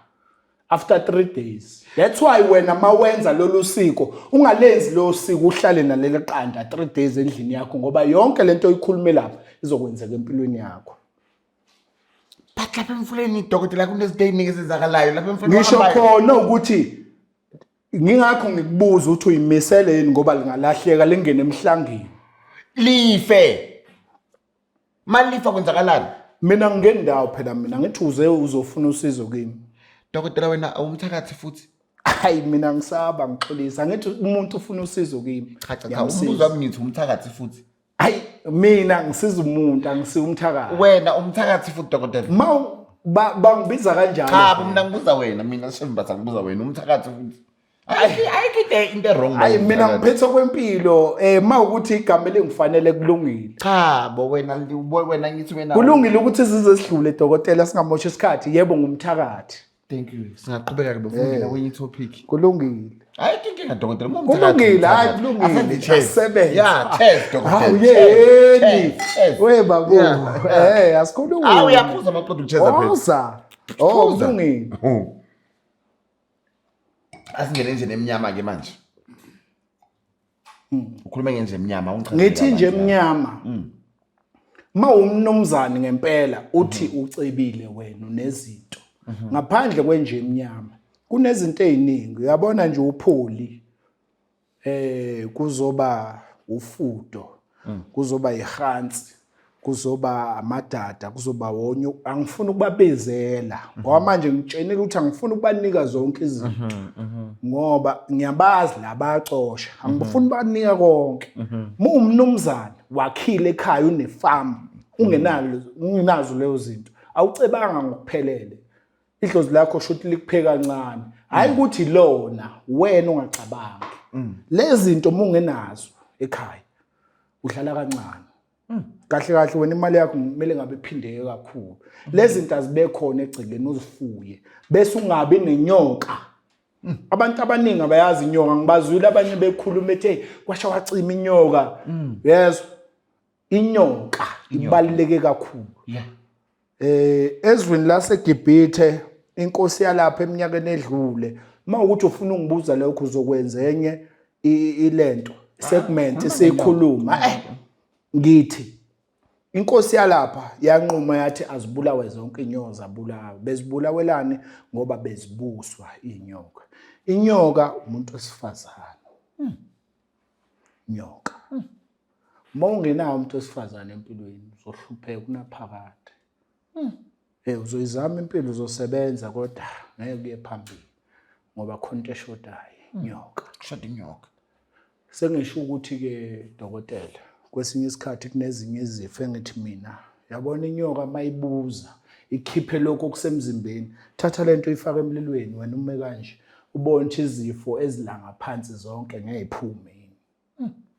after 3 days. That's why wena mawenza lolu siko ungalenzi lo siko uhlale naleli qanda 3 days endlini yakho ngoba yonke lento oyikhulume lapha izokwenzeka empilweni yakho. But lapha emfuleni dokotela kunezinto eziningi ezenzakalayo lapha emfuleni. Ngisho khona ukuthi ngingakho ngikubuza ukuthi uyimisele yini ngoba lingalahleka lingene emhlangeni. Life. Malifa kwenzakalani? Mina ngingendawo phela mina ngithi uze uzofuna usizo kimi. Dokotela wena awumthakathi futhi. Hayi mina ngisaba ngixolisa ngithi umuntu ufuna usizo kimi. Cha cha cha umbuzo wami ngithi umthakathi futhi. Hayi mina ngisiza umuntu angisiye umthakathi. Wena umthakathi futhi dokotela. Ma bangibiza kanjalo. Cha mina ngibuza wena mina Shembatha ngibuza wena umthakathi futhi. Ayikho into wrong. Hayi mina ngiphethe kwempilo ma ukuthi igama elingifanele kulungile. Cha bo wena wena ngithi wena kulungile ukuthi size sidlule dokotela singamoshi isikhathi yebo ngumthakathi. Thank you. Singaqhubeka ke befuna kwenye topic. Kulungile. Hayi inkinga dokotela. Uma Kulungile, hayi kulungile. Asebenze. Yeah, cheers dokotela. Hawu yeni. We babu. Eh, asikhulumi. Hawu uyaphuza maqeda ukucheza phela. Woza. Oh, kulungile. Asingene nje nemnyama ke manje. Ukhuluma ngenje emnyama ungichazele. Ngithi nje emnyama. Uma umnumzane ngempela uthi ucebile wena unezinto. Ngaphandle kwenje emnyama kunezinto eziningi. Uyabona nje upholi kuzoba ufudo. Kuzoba ihansi. Kuzoba amadada, kuzoba wonye. Angifuni ukubabizela ngoba manje ngitshenile ukuthi angifuni ukubanika zonke izinto ngoba ngiyabazi labacosha, angifuni banika konke. Uma umnumzane wakhile ekhaya unefarm ungenalo ungenazo lezo zinto, awucebanga ngokuphelele. Idlozi lakho shuthi likuphe kancane, hayi ukuthi lona wena ungacabangi. Lezi zinto uma ungenazo ekhaya udlala kancane. Kahle kahle wena imali yakho kumele ngabe iphindeke kakhulu. Lezi zinto azibe khona egcekeni uzifuye bese ungabi nenyoka. Abantu abaningi abayazi inyoka, ngibazwile abanye bekhuluma ethi hey kwasha wacima inyoka. Yezwa, inyoka ibaluleke kakhulu. Ezweni laseGibhithe inkosi yalapha eminyakeni edlule, uma ukuthi ufuna ungibuza lokho uzokwenza enye ilento segment esikhuluma. Ngithi inkosi yalapha yanquma yathi azibulawe zonke inyoka, zabulawa. Bezibulawelani? Ngoba bezibuswa inyoka. Inyoka umuntu wesifazane. Nyoka. Uma ungenawo umuntu wesifazane empilweni uzohlupheka unaphakade. Uzoyizama impilo, uzosebenza kodwa ngeke kuye phambili ngoba khona into eshodayo, inyoka. Kushoda inyoka. Sengisho ukuthi ke dokotela, kwesinye isikhathi kunezinye izifo engithi mina yabona inyoka mayibuza ikhiphe lokho okusemzimbeni, thatha lento uyifake emlilweni wena ume kanje ubone ukuthi izifo ezilanga phansi zonke ngeke iphume.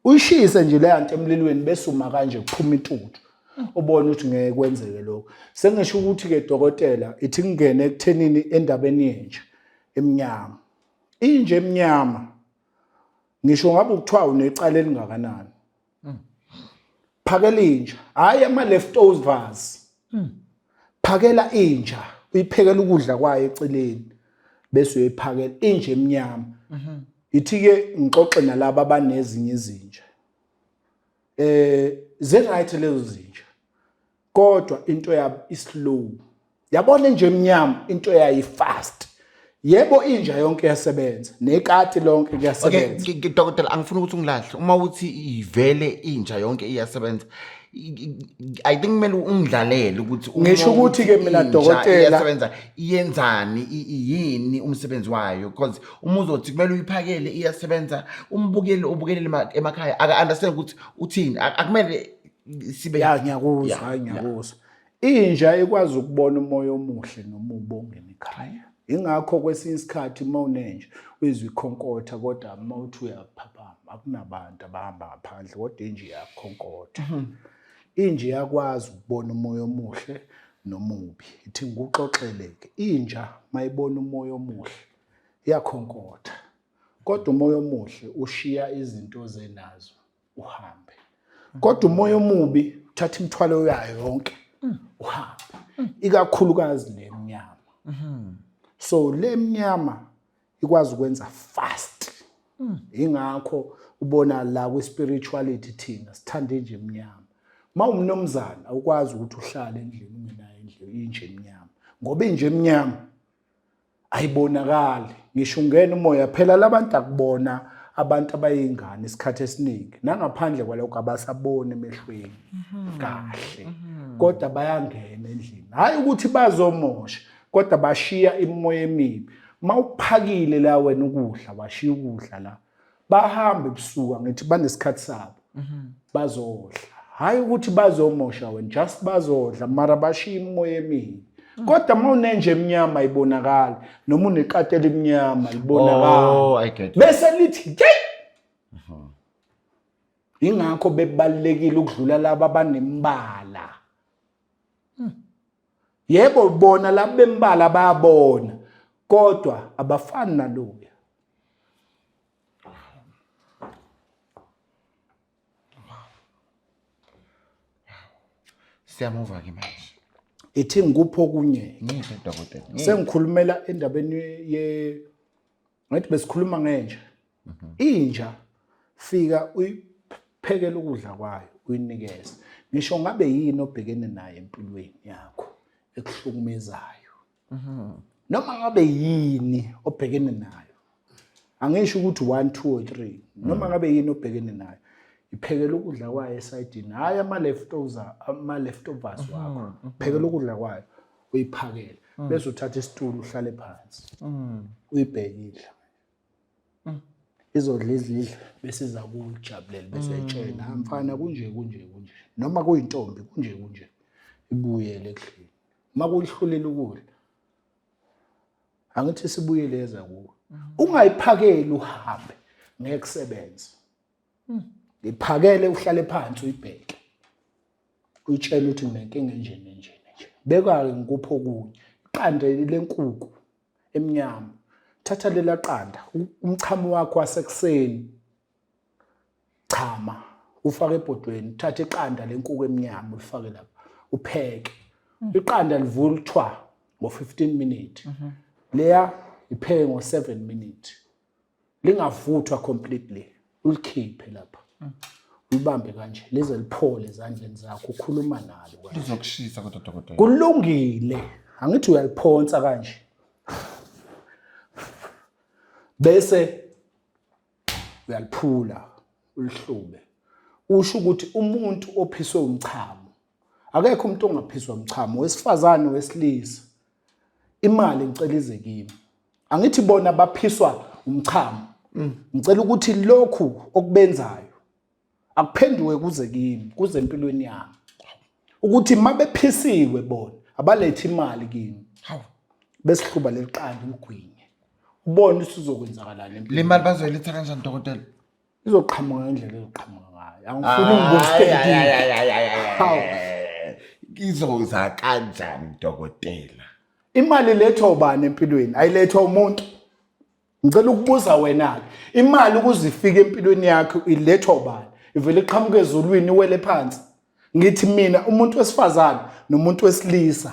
Uyishise nje leya nto emlilweni bese uma kanje kuphuma intuthu. Ubone ukuthi ngeke kwenzeke lokho. Sengisho ukuthi ke dokotela ithi kungene ekuthenini endabeni yenja emnyama. Inja emnyama ngisho ngabe kuthiwa unecala elingakanani. Phakela inja, hayi ama leftovers. Phakela inja, uyiphekela ukudla kwayo eceleni bese uyiphakela inja emnyama. Ithi ke ngixoxe nalabo abanezinye izinja. Ze right lezo zinja. Kodwa into yabo islow. Yabona inja emnyama into yayi fast. Yebo inja yonke iyasebenza, nekati lonke kuyasebenza. Okay, dokotela angifuni ukuthi ungilahle. Uma uthi ivele inja yonke iyasebenza, I think kumele ungidlalele ukuthi ngisho ukuthi ke mina dokotela iyasebenza iyenzani, yini umsebenzi wayo, because uma uzothi kumele uyiphakele iyasebenza, umbukeli ubukelele emakhaya aka understand ukuthi uthini, akumele sibe ya ngiyakuzwa, hayi ngiyakuzwa. Inja ikwazi ukubona umoya omuhle nomubi ongena ekhaya. Ingakho kwesinye isikhathi uma unenja uyizwa ikhonkotha, kodwa uma uthi uyaphaphama akunabantu abahamba ngaphandle, kodwa inja iyakhonkotha. Inja iyakwazi ukubona umoya omuhle nomubi. Ithi ngikuxoxele-ke, inja mayibona umoya omuhle iyakhonkotha, kodwa umoya omuhle ushiya izinto ozenazo uhambe, kodwa umoya omubi uthatha imithwalo yayo yonke uhambe, ikakhulukazi le mnyama. So le mnyama ikwazi ukwenza fast. Ingakho ubona la kwi spirituality thina sithanda inja emnyama. Uma umnumzana awukwazi ukuthi uhlale endlini ungenayo indlu inja emnyama, ngoba inja emnyama ayibonakali ngisho ungena umoya. Phela labantu akubona abantu abayingane isikhathi esiningi, nangaphandle kwalokho abasaboni emehlweni kahle, kodwa bayangena endlini, hayi ukuthi bazomosha, kodwa bashiya imimoya emibi. Mawuphakile la wena ukudla, washiya ukudla la, bahamba ebusuku, ngithi banesikhathi sabo bazodla, hayi ukuthi bazomosha wena, just bazodla, mara bashiya imimoya emibi. Kodwa uma unenje emnyama ibonakala, noma unekati elimnyama libonakala. Oh, I get you. Bese lithi yey. Ingakho bebalekile ukudlula laba abanembala. Yebo bona laba bembala bayabona. Kodwa abafani naloya. Siyamuva ke manje. Ithi ngikuphi okunye? Ngiphe dokotela. Ngiphe. Sengikhulumela endabeni ye ngathi besikhuluma ngenja. Inja fika uyiphekele ukudla kwayo uyinikeze. Ngisho ngabe yini obhekene nayo empilweni yakho ekuhlukumezayo. Noma ngabe yini obhekene nayo. Angisho ukuthi 1 2 or 3 noma ngabe yini obhekene nayo. Iphekele ukudla kwayo esayidini, hhayi ama-leftovers, ama-leftovers wakho. Phekela ukudla kwayo uyiphakele. Bese uthatha isitulo uhlale phansi. Uyibheke idla. Izodla izidla bese iza kujabulela bese etshela, "Ah, mfana kunje kunje kunje." Noma kuyintombi kunje kunje. Ibuyele ekudleni. Uma kuyihlulile ukudla angithi sibuyele eza kuwe. Ungayiphakeli uhambe ngeke kusebenze. Ngiphakele uhlale phansi uyibheke. Uyitshele ukuthi nginenkinga enje nenje nenje. Beka-ke ngikuphi okunye. Iqanda lenkukhu emnyama. Thatha lela qanda, umchamo wakho wasekuseni. Chama, ufake ebhodweni, uthathe iqanda lenkukhu emnyama ulifake lapha. Upheke. Iqanda livuthwa ngo-15 minutes. Leya ipheke ngo-7 minutes. Lingavuthwa completely. Ulikhiphe lapha. Ulibambe kanje lize liphole ezandleni zakho ukhuluma nalo kanje. Lizokushisa kodwa dokotela. Kulungile. Angithi uyaliphonsa kanje. Bese uyaliphula ulihlube. Usho ukuthi umuntu ophiswe umchamo. Akekho umuntu ongaphiswa umchamo, wesifazane wesilisa. Imali ngicela ize kimi. Angithi bona baphiswa umchamo. Ngicela ukuthi lokhu okubenzayo akuphenduke kuze kimi, kuze empilweni yami. Ukuthi mabephisiwe bona abalethe imali kimi. Hawu. Besihluba leliqanda uligwinye. Ubone ukuthi uzokwenzakalani Le empilweni. mali bazoyiletha kanjani dokotela? Izoqhamuka ngendlela ezoqhamuka ngayo. Angifuni ngibuze. Hawu. Izoza kanjani dokotela? Imali ilethwa ubani empilweni? Ayilethwa umuntu. Ngicela ukubuza wena ke. Imali ukuze ifike empilweni yakho ilethwa ubani? Ivele iqhamuke ezulwini iwele phansi. Ngithi mina umuntu wesifazane nomuntu wesilisa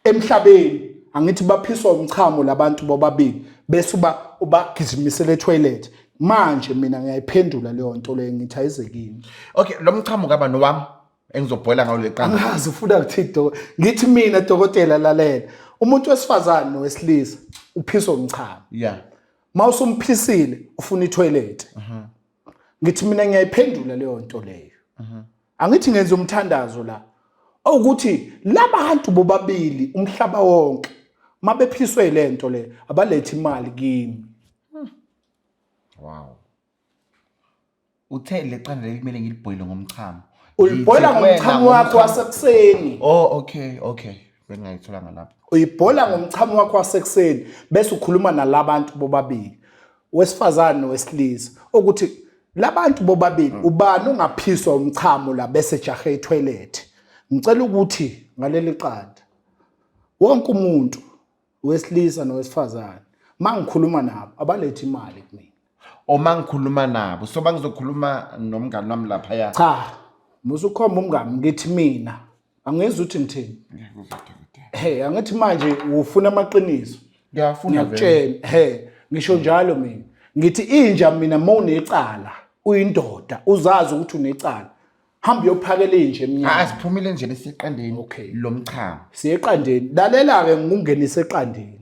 emhlabeni angithi baphiswa umchamo labantu bobabili bese uba ubagijimisela etoilet. Manje mina ngiyayiphendula leyo nto leyo ngithi ayize kimi. Okay, lo mchamo kaba nowami engizobhoyela ngawo leqanda. Angazi ufuna kuthi do ngithi mina dokotela lalela. Umuntu wesifazane nowesilisa uphiswa umchamo. Yeah. Mawusumphisile ufuna itoilet. Ngithi mina ngiyayiphendula leyo nto leyo. Angithi ngenza umthandazo la. Ukuthi labantu bobabili umhlaba wonke mabephiswe lento le abalethe imali kimi. Wow. Uthe leqanda leli kumele ngilibhoyile ngomchamo. Ulibhola Ngithi kuwena ngomchamo wakho wasekuseni. Oh okay, okay. Bengingayitholanga lapho. Uyibhola ngomchamo wakho wasekuseni bese ukhuluma nalabantu bobabili. Wesifazane nowesilisa ukuthi labantu bobabili ubani ongaphiswa umchamo la bese jahe etoilet. Ngicela ukuthi ngaleli qanda wonke umuntu wesilisa nowesifazane mangikhuluma nabo abalethi imali kumina. Uma ngikhuluma nabo, so bangizokhuluma nomngani wami lapha ya. Cha, musukhomba umngani ngithi mina angizwa ukuthi ngithini. Ngiyakuzwa dokotela. Hey, angithi manje ufuna amaqiniso. Ngiyafuna vele. Ngiyakutshela, he, ngisho njalo mina. Ngithi inja mina mawunecala, uyindoda, uzazi ukuthi unecala. Hamba uyophakela inja emnyango. Ah, siphumile nje lesiqandeni. Okay. Lomchamo. Siye eqandeni. Lalela-ke ngikungenise eqandeni.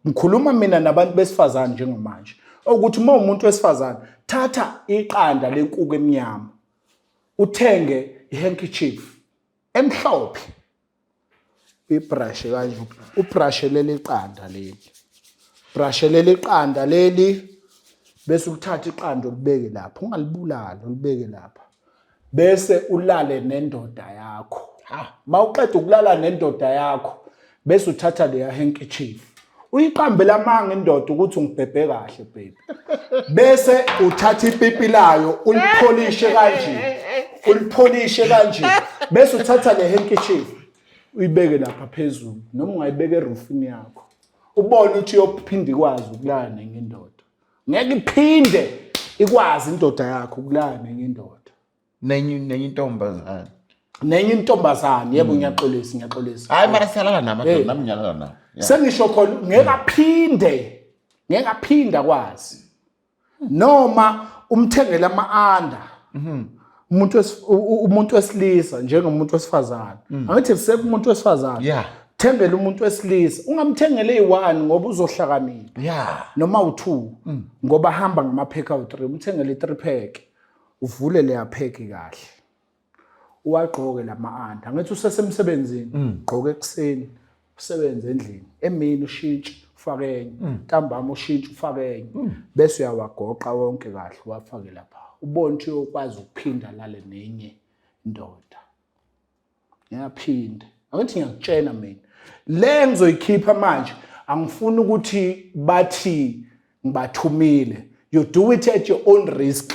Ngikhuluma mina nabantu besifazane njengamanje. Ukuthi uma umuntu wesifazane, thatha iqanda lenkuku emnyama. Uthenge i-handkerchief emhlophe. Uyibrashe kanje, ubrashe leli qanda leli. Brashe leli qanda leli bese uthatha iqanda ulibeke lapha, ungalibulali ulibeke lapha. Bese ulale nendoda yakho. Ha, mawuqeda ukulala nendoda yakho bese uthatha leya handkerchief. Uyiqambela amanga indoda ukuthi ungibhebhe kahle baby. Bese uthatha ipipi layo ulipholishe kanje. Ulipholishe kanje. Bese uthatha le handkerchief uyibeke lapha phezulu noma ungayibeka erufini yakho. Ubone ukuthi uyophinda ikwazi ukulala nenye indoda. Ngeke iphinde ikwazi indoda yakho ukulala nenye indoda. Nenye intombazane. Nenye intombazane, yebo ngiyaxolisa, ngiyaxolisa. Hayi mara siyalala namadoda, nami ngiyalala nawo. Sengisho khona ngeke aphinde, ngeke aphinde akwazi. Noma umthengele ama-anda. Umuntu umuntu wesilisa njengomuntu wesifazane. Angithi kusekho umuntu wesifazane. Thengele umuntu wesilisa, ungamthengele eyi-1 ngoba uzohlakanipha. Noma u2 ngoba hamba ngama-pack awu-3, umthengele i-3 pack. Uvule leya pack kahle. Uwagqoke lama-anda. Angithi usesemsebenzini, gqoke ekuseni, usebenze endlini. Emini ushintshe ufake enye, ntambama ushintshe ufake enye. Bese uyawagoqa wonke kahle uwafake lapha. Ubone ukuthi uyokwazi ukuphinda lale nenye indoda. Ngiyaphinda. Angithi ngiyakutshena mina. Le ngizoyikhipha manje angifuni ukuthi bathi ngibathumile. You do it at your own risk.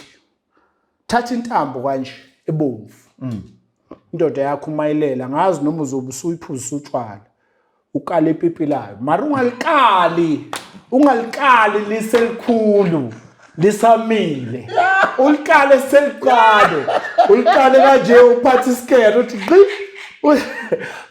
Thatha intambo kanje ebomvu. Indoda yakho umayilela ngazi noma uzobe usuyiphuzisa utshwala. Ukale ipipi layo. Mara ungalikali. Ungalikali liselikhulu. Lisamile. Ulikale seliqale. Ulikale kanje uphathe isikere uthi qi.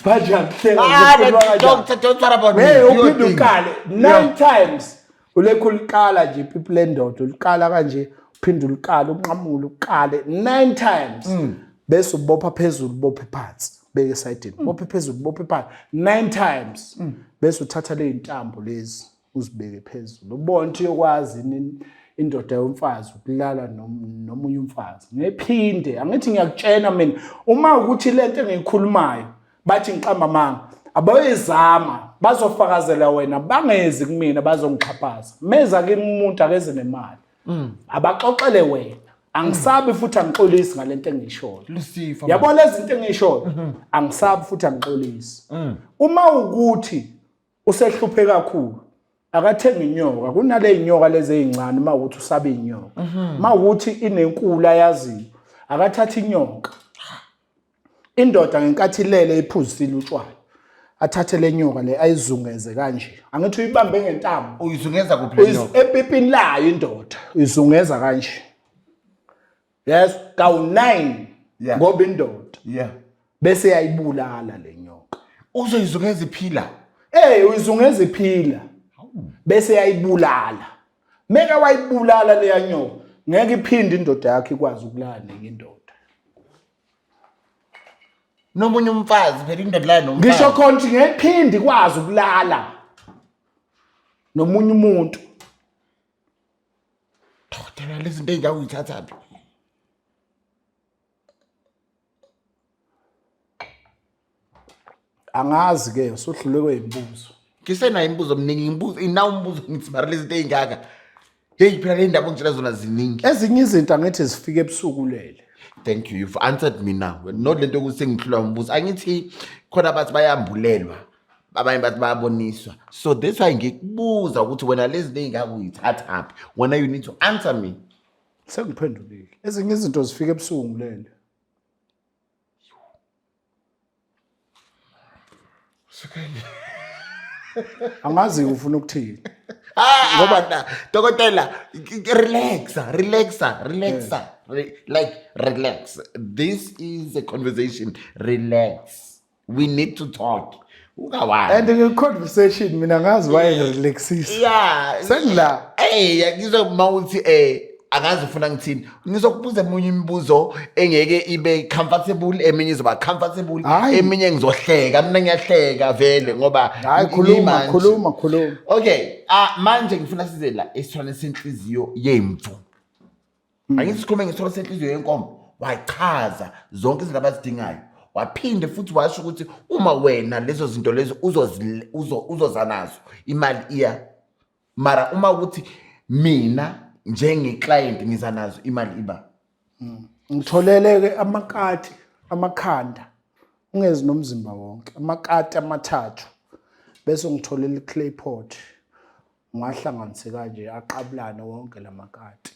Manje akuhleka. Doctor, don't worry about me. Hey, uphinde ukale 9 times. Ulekhu ulikala nje ipipi lendoda, ulikala kanje, uphinde ulikale, unqamule, ukale 9 times. Bese ubopha phezulu, ubophe phansi, beke esayidini. Ubophe phezulu, ubophe phansi 9 times. Bese uthatha le intambo lezi uzibeke phezulu. Ubone ukuthi uyokwazi indoda yomfazi ukulala nomunye umfazi. Ngephinde, angithi ngiyakutshena mina, uma ukuthi lento engiyikhulumayo bathi ngiqamba amanga, abayizama bazofakazela wena, bangezi kumina bazongixhaphaza. Meza kimi umuntu akeze nemali. Abaxoxele wena. Angisabi futhi angixolisi ngalento engiyishoyo. Lucifer. Yabo lezi zinto engiyishoyo, angisabi futhi angixolisi. Uma ukuthi usehluphe kakhulu, akathenga inyoka. Kunale inyoka lezi ezincane, uma ukuthi usaba inyoka. Uma ukuthi inenkulu ayaziyo, akathatha inyoka. Indoda ngenkathi ilele iphuzisile utshwala, athathe le nyoka le ayizungeze kanje. Angithi uyibambe ngentambo. Uyizungeza kuphi le nyoka? Epipini layo indoda, uyizungeza kanje. Yes, kawu 9 ngoba indoda. Bese yayibulala le nyoka. Uzoyizungeza iphila? Uyizungeza iphila. Bese yayibulala. Meke wayibulala leya nyoka, ngeke iphinde indoda yakhe ikwazi ukulala nenye indoda. Nomunye umfazi phela indoda la nomfazi. Ngisho khona ukuthi ngeke iphinde ikwazi ukulala nomunye umuntu. Dokotela, lezi zinto ey'ngaka uyithathaphi? Angazi ke, usuhlulwe kweyimibuzo. Ngisenayo imibuzo eminingi, ngibuza inawo umbuzo ngithi mara lezi zinto ey'ngaka. Hey, phela le ndaba ongitshela zona ziningi. Ezinye izinto angithi zifike ebusuku ulele. Thank you, you've answered me now. Not lento yokuthi sengihlulwa umbuzo. Angithi khona abathi bayambulelwa, abanye bathi bayaboniswa. So that's why ngikubuza ukuthi wena lezi zinto ey'ngaka uyithathaphi. Wena you need to answer me. Sengiphendulile. Ezinye izinto zifike ebusuku ngilele. Angazi ufuna ukuthini. Ngoba na dokotela, relax, relax, relax. Like relax. This is a conversation. Relax. We need to talk. Ungawani. And in conversation mina ngazi why relaxisa. Sengila. Hey, ngizwe mawuthi angazi ufuna ngithini. Ngizokubuza emunye imibuzo engeke ibe comfortable, eminye izoba comfortable, eminye ngizohleka, mina ngiyahleka vele ngoba Hayi, khuluma, khuluma, khuluma. Okay, manje ngifuna size la esithwaleni senhliziyo yemvu. Angithi sikhulume ngesithwalo senhliziyo yenkomo, wachaza zonke izinto abazidingayo. Waphinde futhi washo ukuthi uma wena lezo zinto lezo uzoza nazo, imali iya. Mara uma ukuthi mina njenge-client ngiza nazo, imali iba. Ngitholele-ke amakati, amakhanda, ungezi nomzimba wonke, amakati amathathu, bese ngitholela i-clay pot, ngiwahlanganise kanje aqabulane wonke lamakati.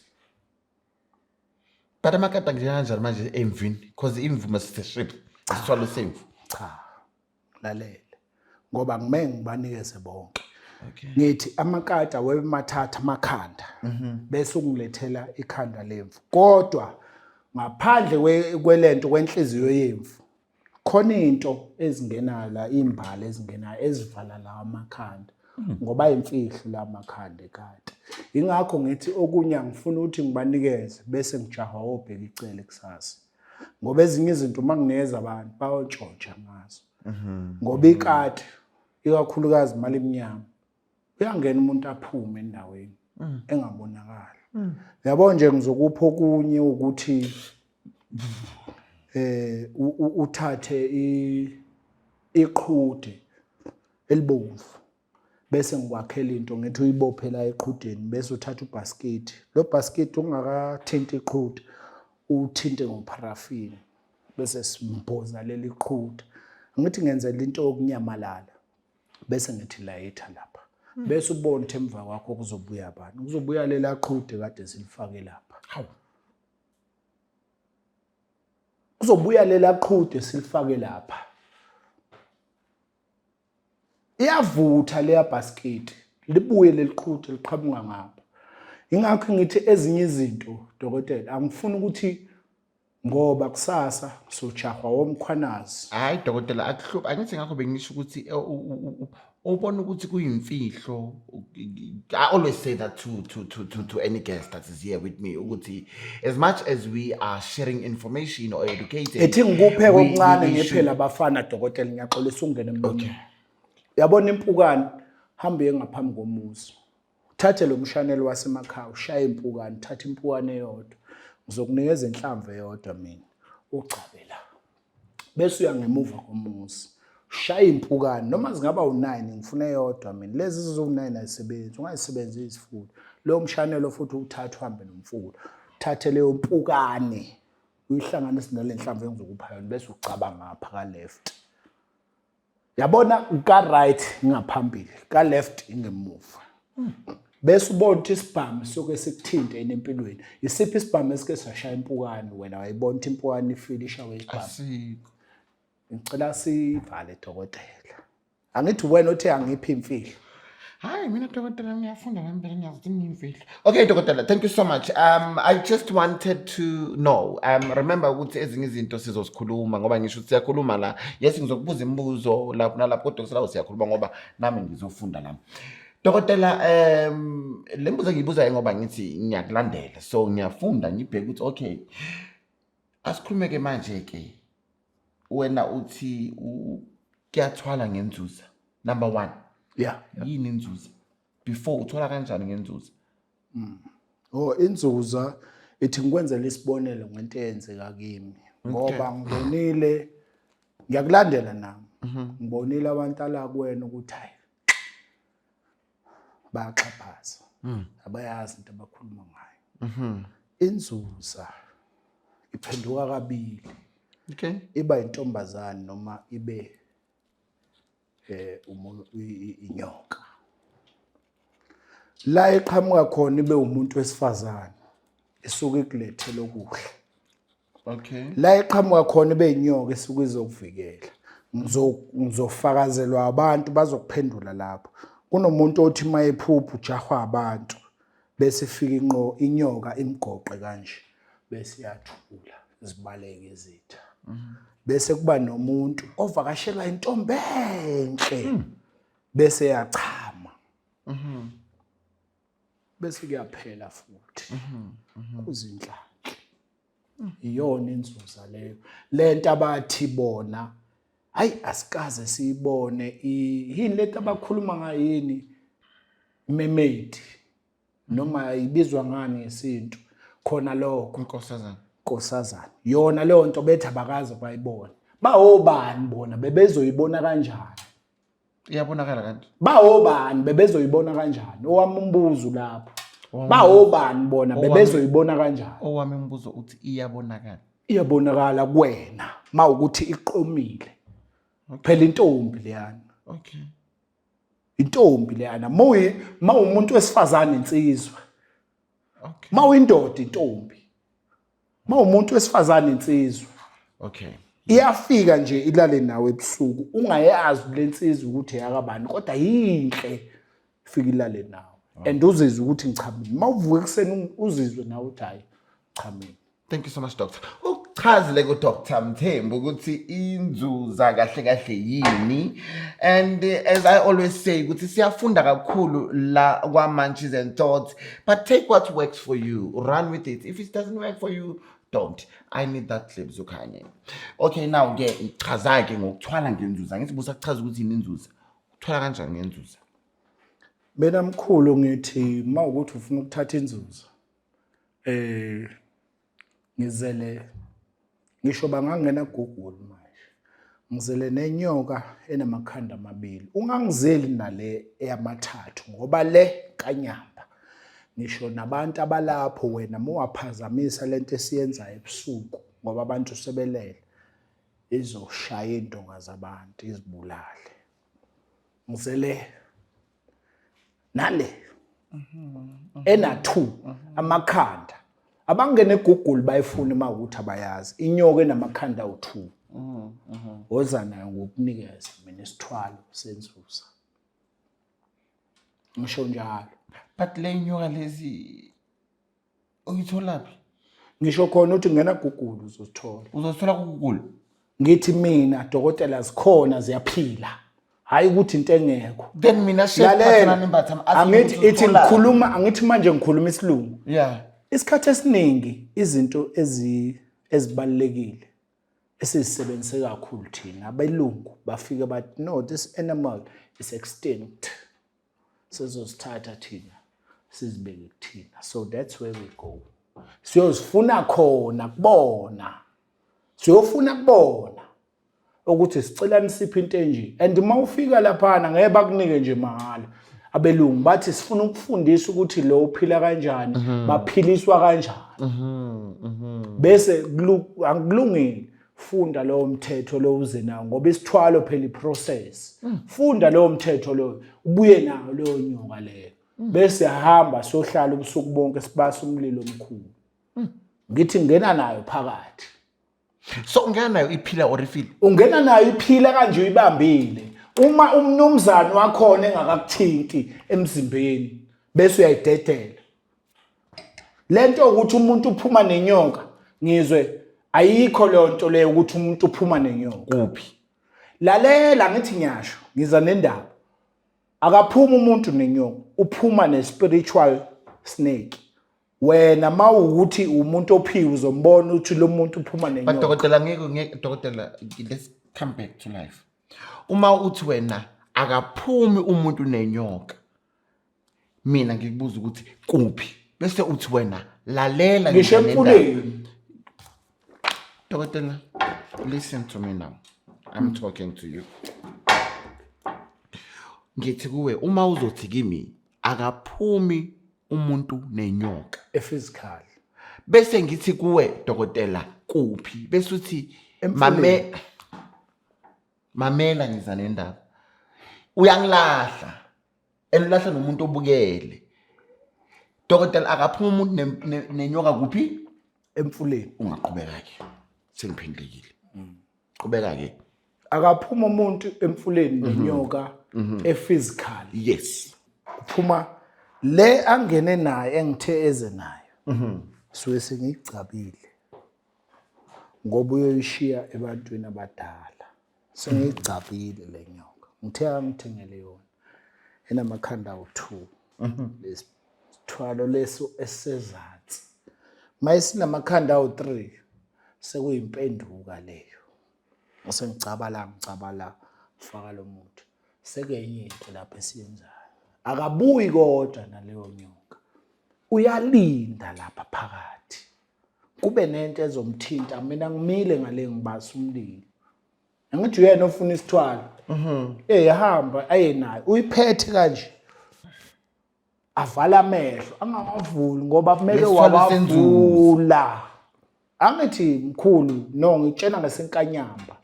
But amakati angena kanjani manje emvini? Because imvu must ship isithwalo semvu. Cha, lalela, ngoba ngime ngibanikeze bonke. Okay. Ngithi amakati awemathatha amakhanda. Bese ungilethela ikhanda lemvu. Kodwa ngaphandle kwelento kwenhliziyo yemvu khona into ezingenayo la imbali ezingenayo ezivala lawa amakhanda ngoba imfihlo la makhanda ekati. Ingakho ngithi okunye angifuni ukuthi ngibanikeze bese ngijahwa obheka icele kusasa. Ngoba ezinye izinto uma nginikeza abantu bayontshontsha ngazo. Ngoba ikati ikakhulukazi imali emnyama uyangena umuntu aphume endaweni engabonakali. Yabo nje ngizokupha okunye ukuthi uthathe iqhude elibomvu bese ngikwakhela into ngithi uyibophe la eqhudeni bese uthatha ubhasikidi lo bhasikidi ungakathinti iqhude uthinte ngopharafini bese simboza leli qhude ngithi ngenzela into yokunyamalala bese ngithi layitha lapha bese ubona ukuthi emva kwakho kuzobuya bani kuzobuya lela qhude kade silifake lapha. Hawu. Kuzobuya lela qhude silifake lapha. Iyavutha leya basket libuye leliqhude liqhamuka ngapha. Ingakho ngithi ezinye izinto dokotela angifuni ukuthi ngoba kusasa sojahwa womkhwanazi. Hayi dokotela akuhluphi angithi ngakho bengisho ukuthi ubona ukuthi kuyimfihlo. I always say that to any guest that is here with me ukuthi as much as we are sharing information or educating Ethi ngikuphe okuncane ngiphe labafana dokotela ngiyaxolisa ungene emlonyeni. Uyabona impukane hamba uye ngaphambi komuzi. Uthathe lo mshanelo wasemakhaya ushaye impukane, uthathe impukane eyodwa. Ngizokunikeza inhlamvu eyodwa mina. Ugcabe la. Bese uya ngemuva komuzi. Shaya impukane noma zingaba u9 ngifuna eyodwa mina. Lezi zizu9 ayisebenzi, ungayisebenzisi futhi. Lo mshanelo futhi uthathe uhambe nomfula. Thathe leyo mpukane uyihlanganise nale nhlamvu engizokupha yona bese ucaba ngapha ka left. Yabona ka right ngaphambili, ka left ingemuva. Bese ubona ukuthi isibhamu soke sikuthinte yini empilweni. Isiphi isibhamu esike sashaya impukane wena wayibona ukuthi impukane ifile ishawe isibhamu. Asikho. Ngicela sivale dokotela. Angithi wena othe angiphi imfihlo. Hayi mina dokotela ngiyafunda nami phela ngiyazidinga imfihlo. Okay dokotela, thank you so much. I just wanted to know. Remember ukuthi ezinye izinto sizozikhuluma ngoba ngisho ukuthi siyakhuluma la. Yes ngizokubuza imibuzo lapho nalapho kodwa kusalawo siyakhuluma ngoba nami ngizofunda la. Dokotela le mbuzo engiyibuzayo ngoba ngithi ngiyakulandela so ngiyafunda ngibheke ukuthi okay asikhulume ke manje ke wena uthi kuyathwala ngenzuza number 1. Yini inzuza? Before uthola kanjani ngenzuza? Oh inzuza ithi ngikwenzela isibonelo ngento eyenzeka kimi ngoba ngibonile ngiyakulandela nami. Ngibonile abantu ala kuwena ukuthi hayi bayaxhaphaza. Abayazi into abakhuluma ngayo. Inzuza iphenduka kabili. Iba intombazane noma ibe inyoka. La eqhamuka khona ibe umuntu wesifazane esuke ikulethele okuhle. La eqhamuka khona ibe inyoka esuke izokuvikela. Ngizofakazelwa abantu bazokuphendula lapho. Kunomuntu othi mayephupha ujahwa abantu bese ifika inqo inyoka imgoqe kanje bese iyathula zibaleke izitha. Bese kuba nomuntu ovakashelwa intombi enhle bese yachama. Bese kuyaphela futhi. Kuzinhlanhla. Iyona inzuza leyo. Lento abathi bona hayi asikaze siyibone yini lento abakhuluma ngayo yini mermaid noma ibizwa ngani ngesintu khona lokho inkosazana nkosazana yona leyo nto bethi abakaze bayibona bawobani bona bebezoyibona kanjani Iyabonakala kanti. Bawobani bebezoyibona kanjani owami umbuzo lapho bawobani bona bebezoyibona kanjani Owami umbuzo uthi iyabonakala. Iyabonakala kuwena mawukuthi iqomile phela intombi leyana. Intombi leyana muyi mawumuntu wesifazane insizwa. Mawuyindoda intombi. Mawumuntu wesifazane insizwa. Iyafika nje ilale nawe ebusuku ungayazi lensizwa ukuthi eyakabani kodwa yinhle. Ifike ilale nawe and uzizwe ukuthi ngichamile. Uma uvuka ekuseni uzizwe nawe ukuthi hayi, chamile. Thank you so much, doctor. Ukuchazile ku Dr. Mthembu ukuthi inzuza kahle kahle yini. And as I always say ukuthi siyafunda kakhulu la kwa Munchies and Thoughts, but take what works for you, run with it. If it doesn't work for you, don't. I need that clip, Zukhanye. Okay, now ke ichaza ke ngokuthwala ngenzuza. Ngithi busakuchaza ukuthi yini inzuza. Uthwala kanjani ngenzuza? Mina mkhulu ngithi uma ukuthi ufuna ukuthatha inzuza, ngizele ngisho bangangena Google manje, ngizele nenyoka enamakhanda amabili. Ungangizeli nale eyamathathu ngoba le kanyamba ngisho nabantu abalapho wena muwaphazamisa lento esiyenzayo ebusuku ngoba abantu sebelele, izoshaya intonga zabantu izibulale. Ngizele nale ena 2 amakhanda. Abangene eGoogle bayifuna uma ukuthi abayazi inyoka enamakhanda awu2. Woza nayo ngokunikeza mina isithwalo senzuza, ngisho njalo. But le nyoka lezi uyitholaphi? Ngisho khona ukuthi ngena Google uzozithola. Uzozithola ku Google. Ngithi mina dokotela zikhona, ziyaphila, hayi ukuthi into engekho. Then mina chef Lalela. Phathelani Mbatha, I'm asking Angithi ukuthi ithi uzitholaphi. ngikhuluma, angithi manje ngikhuluma isilungu. Isikhathi esiningi izinto ezibalulekile esizisebenzise kakhulu thina abelungu bafike bathi no, this animal is extinct, sizozithatha thina sizibeke kuthina. So that's where we go, siyozifuna khona kubona, siyofuna kubona ukuthi sicela nisiphe into enje. And uma ufika laphana ngeke bakunike nje mahhala abelungu, bathi sifuna ukufundisa ukuthi lo uphila kanjani, baphiliswa kanjani. Bese akulungile, funda lowo mthetho lo uze nawo ngoba isithwalo phela iprocess. Funda lowo mthetho lo, ubuye nawo leyo nyoka leyo, bese hamba sohlala ubusuku bonke sibasa umlilo omkhulu. Ngithi ngena nayo phakathi. So ungena nayo iphila or ifile? Ungena nayo iphila kanje uyibambile, uma umnumzane wakhona engakakuthinti emzimbeni, bese uyayidedela lento ukuthi umuntu uphuma nenyoka. Ngizwe ayikho leyo nto leyo ukuthi umuntu uphuma nenyoka. Kuphi? Lalela, ngithi ngiyasho, ngiza nendaba. Akaphuma umuntu nenyoka, uphuma ne-spiritual snake. Wena mawukuthi umuntu ophiwe uzombona ukuthi lo muntu uphuma But nenyoka. Dokotela, ngeke ngeke dokotela, let's come back to life. Uma uthi wena akaphumi umuntu nenyoka, mina ngikubuza ukuthi kuphi, bese uthi wena lalela, ngisho ngiza nendaba. Emfuleni. Dokotela, listen to me now. I'm talking to you. Ngithi kuwe uma uzothi kimi akaphumi umuntu nenyoka ephysical, bese ngithi kuwe dokotela kuphi, bese uthi Emfuleni. mame mamela, ngiza nendaba. Uyangilahla and ulahla nomuntu obukele. Dokotela, akaphuma umuntu nenyoka kuphi? Emfuleni. Ungaqhubeka ke, sengiphendulekile, qhubeka ke. Akaphuma umuntu emfuleni nenyoka ephysical? Yes. Uphuma le angene nayo engithe eze nayo, suke sengiyigcabile ngoba uyoyishiya ebantwini abadala. Sengiyigcabile le nyoka, ngithe angithengele yona enamakhanda awu-2, lesithwalo leso esezansi. Mayesinamakhanda awu-3 sekuyimpenduka leyo. Ngicaba la, ngicaba la, faka lo muthi, sekuyenye into lapho esiyenzayo. Akabuyi kodwa naleyo nyoka, uyalinda lapha phakathi kube nento ezomthinta. Mina ngimile ngale, ngibasa umlilo. Angithi uyena ofuna isithwalo? Hamba aye nayo, uyiphethe kanje, avala amehlo, angawavuli ngoba kumele Lesithwalo senzuzo. wawavula. Angithi mkhulu, no, ngitshena ngesenkanyamba,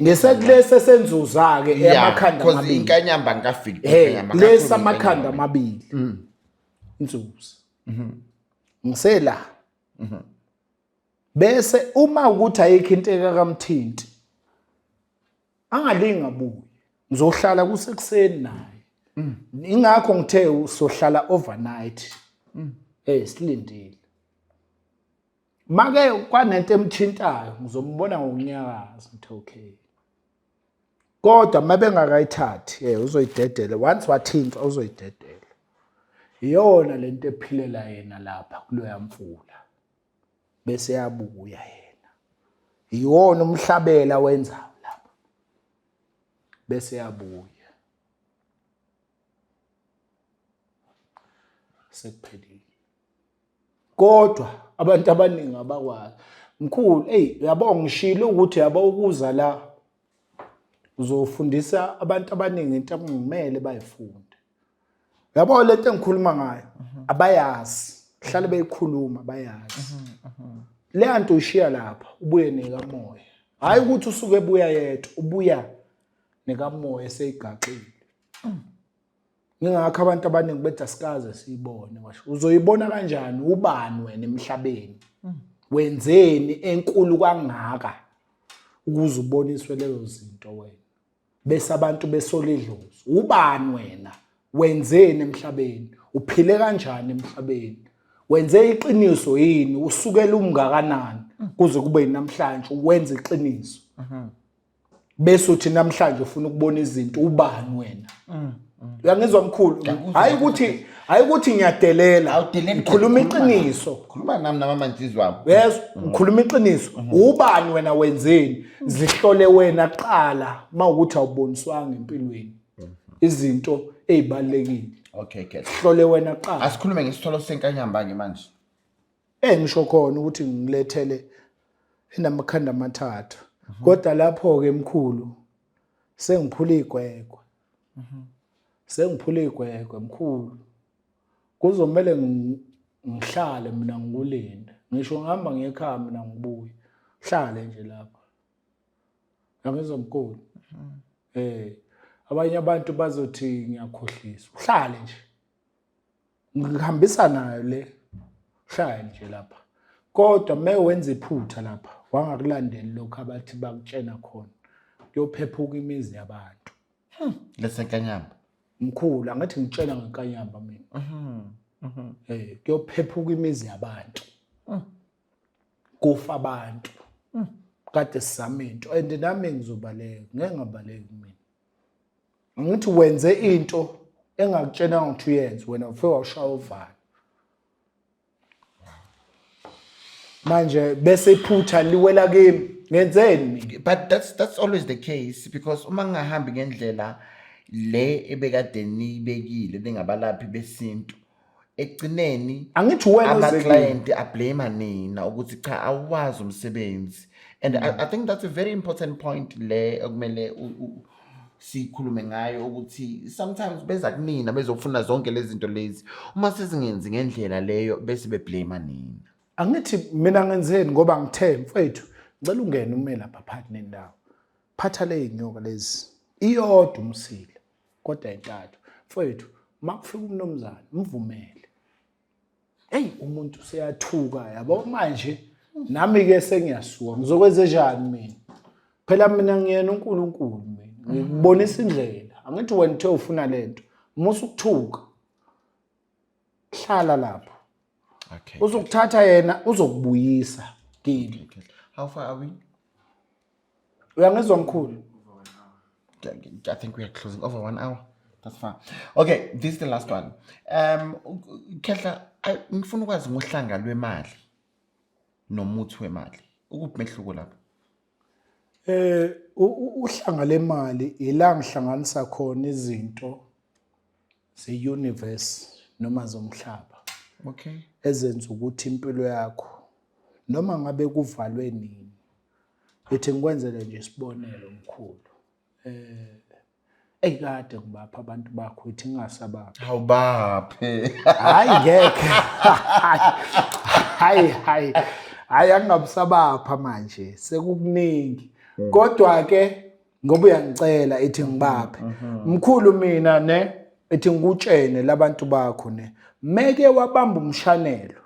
ngesekulesi esenzuza-ke eyamakhanda cause amabili. Inkanyamba ngikafiki. Hey, lesi amakhanda amabili, inzuza ngisela. Bese uma ukuthi ayikho into ekakamthinti, angalingi abuye, ngizohlala kusekuseni naye. Ingakho ngithe usohlala overnight. Silindile. Make kwanento emthintayo ngizombona ngokunyakaza ngithe okay. Kodwa uma bengakayithathi uzoyidedela once wathintwa uzoyidedela. Iyona lento ephilela yena lapha kuloya mfula. Bese yabuya yena. Iwona umhlabela wenzayo lapha. Bese yabuya. Sekuphelile. Kodwa abantu abaningi abakwazi. Mkhulu, eyi uyabo ngishilo ukuthi yabo ukuza la uzofundisa abantu abaningi into okungamele bayifunde. Yabo lento engikhuluma ngayo abayazi. Hlale beyikhuluma bayazi. Le nto ushiya lapha ubuye nekamoya. Hayi ukuthi usuke ebuya yedwa, ubuya nekamoya eseyigaxile. Ngingakho abantu abaningi bethi asikaze siyibone washo. Uzoyibona kanjani ubani wena emhlabeni? Wenzeni enkulu kangaka ukuze uboniswe lezo zinto wena? Bese abantu besola idlozi. Ubani wena? Wenzeni emhlabeni? Uphile kanjani emhlabeni? Wenze iqiniso yini? Usukela umngakanani kuze kube namhlanje wenze iqiniso? Bese uthi namhlanje ufuna ukubona izinto ubani wena? Uyangizwa mkhulu? Hayi ukuthi ngiyadelela, ngikhuluma iqiniso. Khuluma nami namamantshisi wami. Yes, ngikhuluma iqiniso. Ubani wena wenzeni? Zihlole wena kuqala mawukuthi awuboniswanga empilweni. Izinto ezibalekile. Okay, ke. Hlole wena kuqala. Asikhulume ngesitholo senkanyamba ke manje. Ngisho khona ukuthi ngilethele enamakhanda amathathu. Kodwa lapho ke mkhulu sengiphula igwegwe. Sengiphula igwegwe mkhulu. Kuzomela ngihlale mina ngikulinde. Ngisho ngihamba ngiyekhaya mina ngibuye. Hlale nje lapha. Angizwa mkhulu. Abanye abantu bazothi ngiyakhohlisa. Uhlale nje. Ngihambisa nayo le. Hlale nje lapha. Kodwa me wenza iphutha lapha wangakulandeli lokho abathi bakutshena khona. Kuyophephuka imizi yabantu. Lesenkanyamba. Mkhulu angathi ngitshela ngenkanyamba mina. Kuyophephuka imizi yabantu. Kufa abantu. Kade sizama into and nami ngizobaleka, ngeke ngabaleki mina. Ngithi wenze into engakutshenanga ukuthi uyenze wena ufike washaya uvalo. Manje bese iphutha liwela kimi. Ngenzeni mina? But that's always the case because uma ngingahambi ngendlela le ebekade niyibekile ningabalaphi besintu ekugcineni angithi wena ama client ablame nina ukuthi cha awazi umsebenzi and I think that's a very important point le okumele sikhulume ngayo ukuthi sometimes beza kunina bezofuna zonke lezi zinto lezi uma sezingenzi ngendlela leyo bese beblame nina. Angithi mina ngenzeni ngoba ngithe mfethu ngicela ungene ume lapha phakathi nendawo. Phatha le inyoka lezi. Iyodwa umsila kodwa intathu. Mfethu makufika umnumzane mvumele. Hey umuntu useyathuka yabo manje nami ke sengiyasuka ngizokwenza njani mina? Phela mina ngiyena uNkulunkulu mina. Ngikubonisa indlela. Angithi wena uthe ufuna lento. Musa ukuthuka. Hlala lapho. Okay. Uzokuthatha yena uzokubuyisa kimi. Okay. How far are we? Uyangizwa mkhulu? I think we are closing over 1 hour. That's fine. Okay, this is the last one. Khehla, ngifuna ukwazi ngohlanga lwemali nomuthi wemali. Ukuphi mehluko lapho? Uhlanga lemali ila ngihlanganisa khona izinto ze-universe noma zomhlaba. Okay. Ezenza ukuthi impilo yakho noma ngabe kuvalwe nini. Ngithi ngikwenzele nje isibonelo mkhulu. Eyikade ngibapha abantu bakho ithi ngingasabaphi. Awubaphe. Hayi ngeke. Hayi hayi. Hayi angingabusabapha manje sekukuningi. Kodwa ke ngoba uyangicela ithi ngibaphe. Mkhulu mina ne ithi ngikutshene labantu bakho ne. Meke wabamba umshanelo.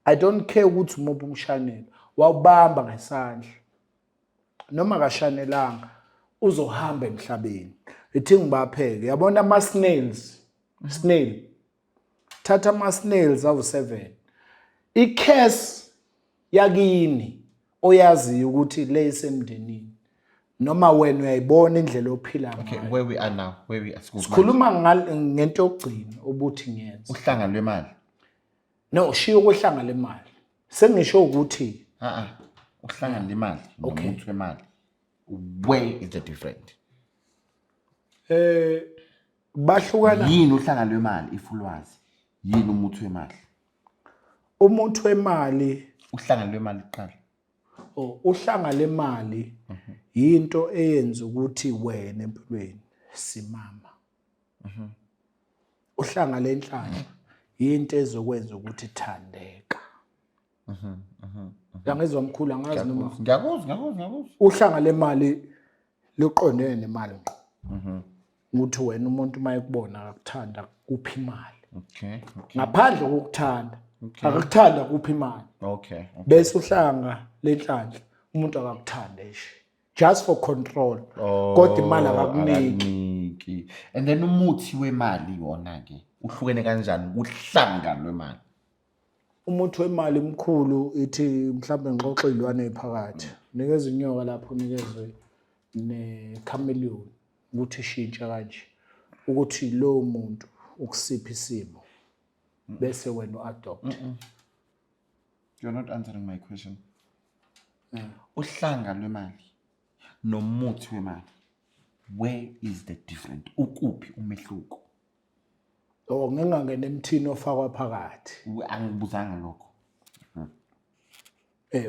I don't care ukuthi umuphi umshanelo. Wawubamba ngesandla. Noma kashanelanga. Uzohamba emhlabeni. Ithi ngibapheke. Yabona ama snails. Snail. Thatha ama snails awu7. I-curse yakini oyaziyo ukuthi le isemndenini. Noma wena uyayibona indlela ophila ngayo. Okay, where we are now, where we are sikuphi manje? Sikhuluma ngento yokugcina obuthi ngiyenza. Uhlanga lwemali. No, shiyo kwehlanga lemali. Sengisho ukuthi Ah ah. Uhlanga lemali Okay. nomuthi wemali. Where is the difference? Bahlukana. Yini uhlanga lwemali if ulwazi? Yini umuthi wemali? Umuthi wemali, Uhlanga lwemali kuqala. Oh, uhlanga lemali yinto eyenza ukuthi wena empilweni simama. Uhlanga lenhlanhla yinto ezokwenza ukuthi thandeka. Uyangizwa mkhulu? Angazi noma Ngiyakuzwa, ngiyakuzwa, ngiyakuzwa. Uhlanga lemali luqondene nemali ngqo. Ukuthi wena umuntu uma ekubona akakuthanda kuphi imali. Ngaphandle kokuthanda, akakuthanda kuphi imali. Bese uhlanga lenhlanhla umuntu akakuthanda nje. Just for control. Kodwa imali akakuniki. Akakuniki. And then umuthi wemali wona ke uhlukene kanjani kuhlanga lwemali? Umuthi wemali mkhulu, ithi mhlawumbe ngixoxe izilwane phakathi. Unikeza inyoka lapho, unikezwe ne-chameleon ukuthi ishintshe kanje ukuthi lo muntu ukusiphi isimo bese wena u-adopt. You're not answering my question. Uhlanga lwemali nomuthi wemali, where is the difference? Ukuphi umehluko? Oh, ngingangena emthini ofakwa phakathi. Angibuzanga lokho.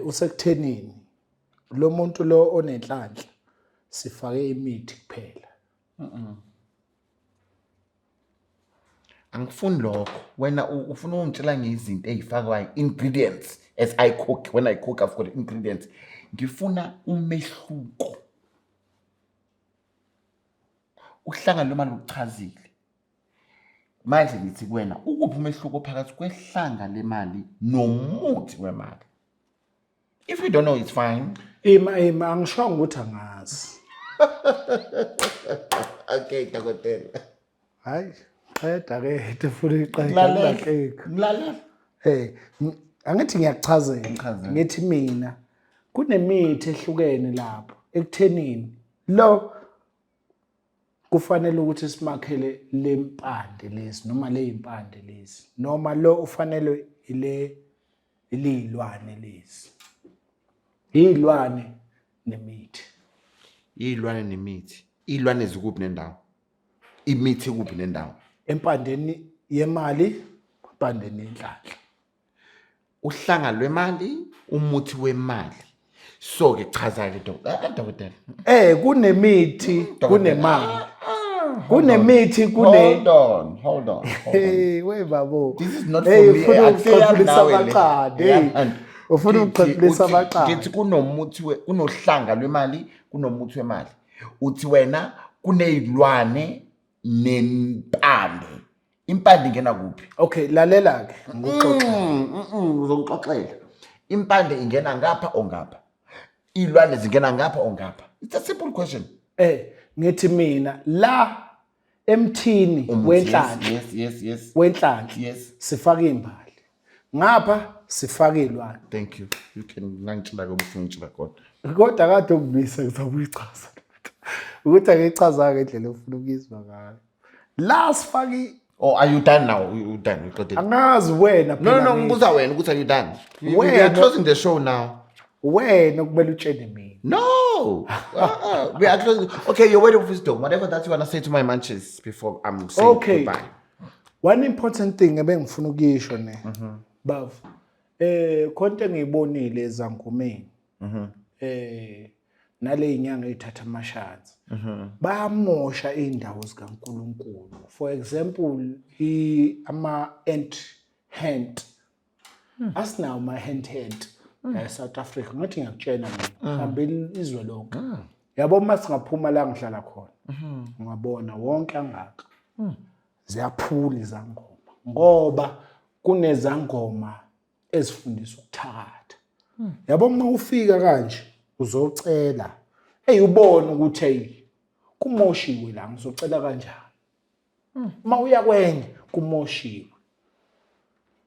Usekuthenini lo muntu lo onenhlanhla sifake imithi kuphela. Angifuni lokho. Wena ufuna ungitshela ngezinto ey'fakwayo, ingredients. As I cook, when I cook I've got ingredients. Ngifuna umehluko. Uhlanga lwemali ukuchazile. Manje ngithi kuwena, ukuphi umehluko phakathi kwehlanga lemali nomuthi wemali? If you don't know, it's fine. Ima, ima, angishongo ukuthi angazi. Okay, dokotela. Hayi, qeda ke, into efuna uyiqeda, Ngilalela. ngilahleki. Ngilalela. Angithi ngiyakuchazela. Ngichazela. Ngithi mina kunemithi ehlukene lapho ekuthenini lo kufanele ukuthi simakhele lempande lezi noma lezimpande lezi noma lo ufanele ile ililwane lezi. Izilwane nemithi. Izilwane nemithi. Izilwane zikuphi nendawo? Imithi ikuphi nendawo? Empandeni yemali, empandeni yenhlanhla. Uhlanga lwemali, umuthi wemali. So ke chaza ke dokotela. Kunemithi, Dokotela. Kunemali. Kunemithi, kune Hold on, hold on, hold on. Hey, we babo. This is not for Hey, me. ufuna Akuseyami ukuqaqulisa nawe le. amaqanda, hey. Yeah. Ufuna ukuqaqulisa amaqanda. Ngithi kunomuthi kunohlanga lwemali, kunomuthi wemali. Uthi wena kunezilwane nempande. Impande ingena kuphi? Okay, lalela ke, ngikuxoxe. Uzongixoxela. Impande ingena ngapha o ngapha. Izilwane zingena ngapha o ngapha. It's a simple question. Ngithi mina la emthini Umuthi, wenhlanhla. Yes, yes, yes. Wenhlanhla. Yes. Sifaka imbali. Ngapha sifaka izilwane. Thank you. You can ngangitshela ke ukuthi ngitshela khona. Kodwa kade ungimisa ngizokuyichaza. Ukuthi angichaza ngendlela ofuna ukuyizwa ngayo. La sifaka Oh, are you done now? You done? You got it. Angazi wena No, no, phela no, ngithi. ngibuza wena ukuthi are you done? We Wena. are closing the show now. Wena kumele utshene mina. No. We are closing. Okay, your word of wisdom, whatever that you want to say to my munchies before I'm saying Okay. goodbye. One important thing ebengifuna ukuyisho ne. Bavu. Khonto engiyibonile ezangomeni. Nale inyanga ethatha amashansi. Bayamosha indawo zikaNkuluNkulu. For example, ama ant hand. Asinawo ama hand hand eSouth Africa. Ngathi ngiyakutshela mina. Ngihambe izwe lonke. Yabo uma singaphuma la ngihlala khona. Ungabona wonke angaka. Ziyaphula izangoma ngoba kunezangoma ezifundisa ukuthakatha. Yabo uma ufika kanje uzocela, hey ubone ukuthi hey Kumoshiwe la, ngizocela kanjani? Uma uya kwenye kumoshiwe.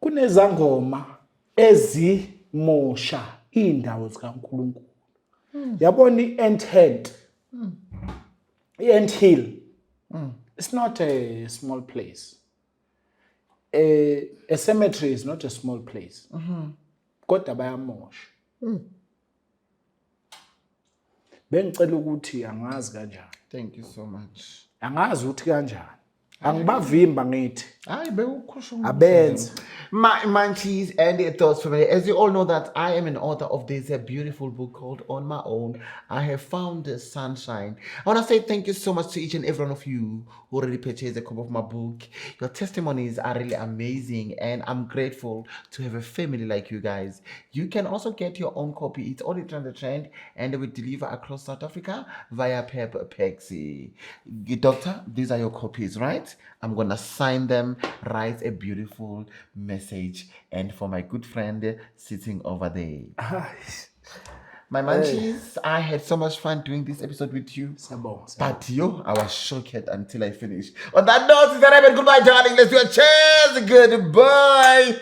Kunezangoma ezimosha iy'ndawo zikaNkulunkulu. Yabona i-ant head, i-ant hill, it's not a small place. A cemetery is not a small place, kodwa bayamosha. Bengicela ukuthi angazi kanjani. Thank you so much. Angazi ukuthi kanjani, angibavimba ngithi Hayi, bewukhusho. Abenze. My Munchies and the Thoughts Family. As you all know that I am an author of this beautiful book called On My Own. I Have Found the Sunshine. I want to say thank you so much to each and every one of you who already purchased a copy of my book. Your testimonies are really amazing, and I'm grateful to have a family like you guys. You can also get your own copy. It's only 300 rand, and we deliver across South Africa via Pep Pexi. Doctor, these are your copies, right? I'm gonna sign them, write a beautiful message, and for my good friend sitting over there. My munchies, I had so much fun doing this episode with you. Siyabonga, siyabonga. But yo, I was shocked until I finished. On that note, it's a wrap and goodbye, darling. Let's do a cheers. Goodbye.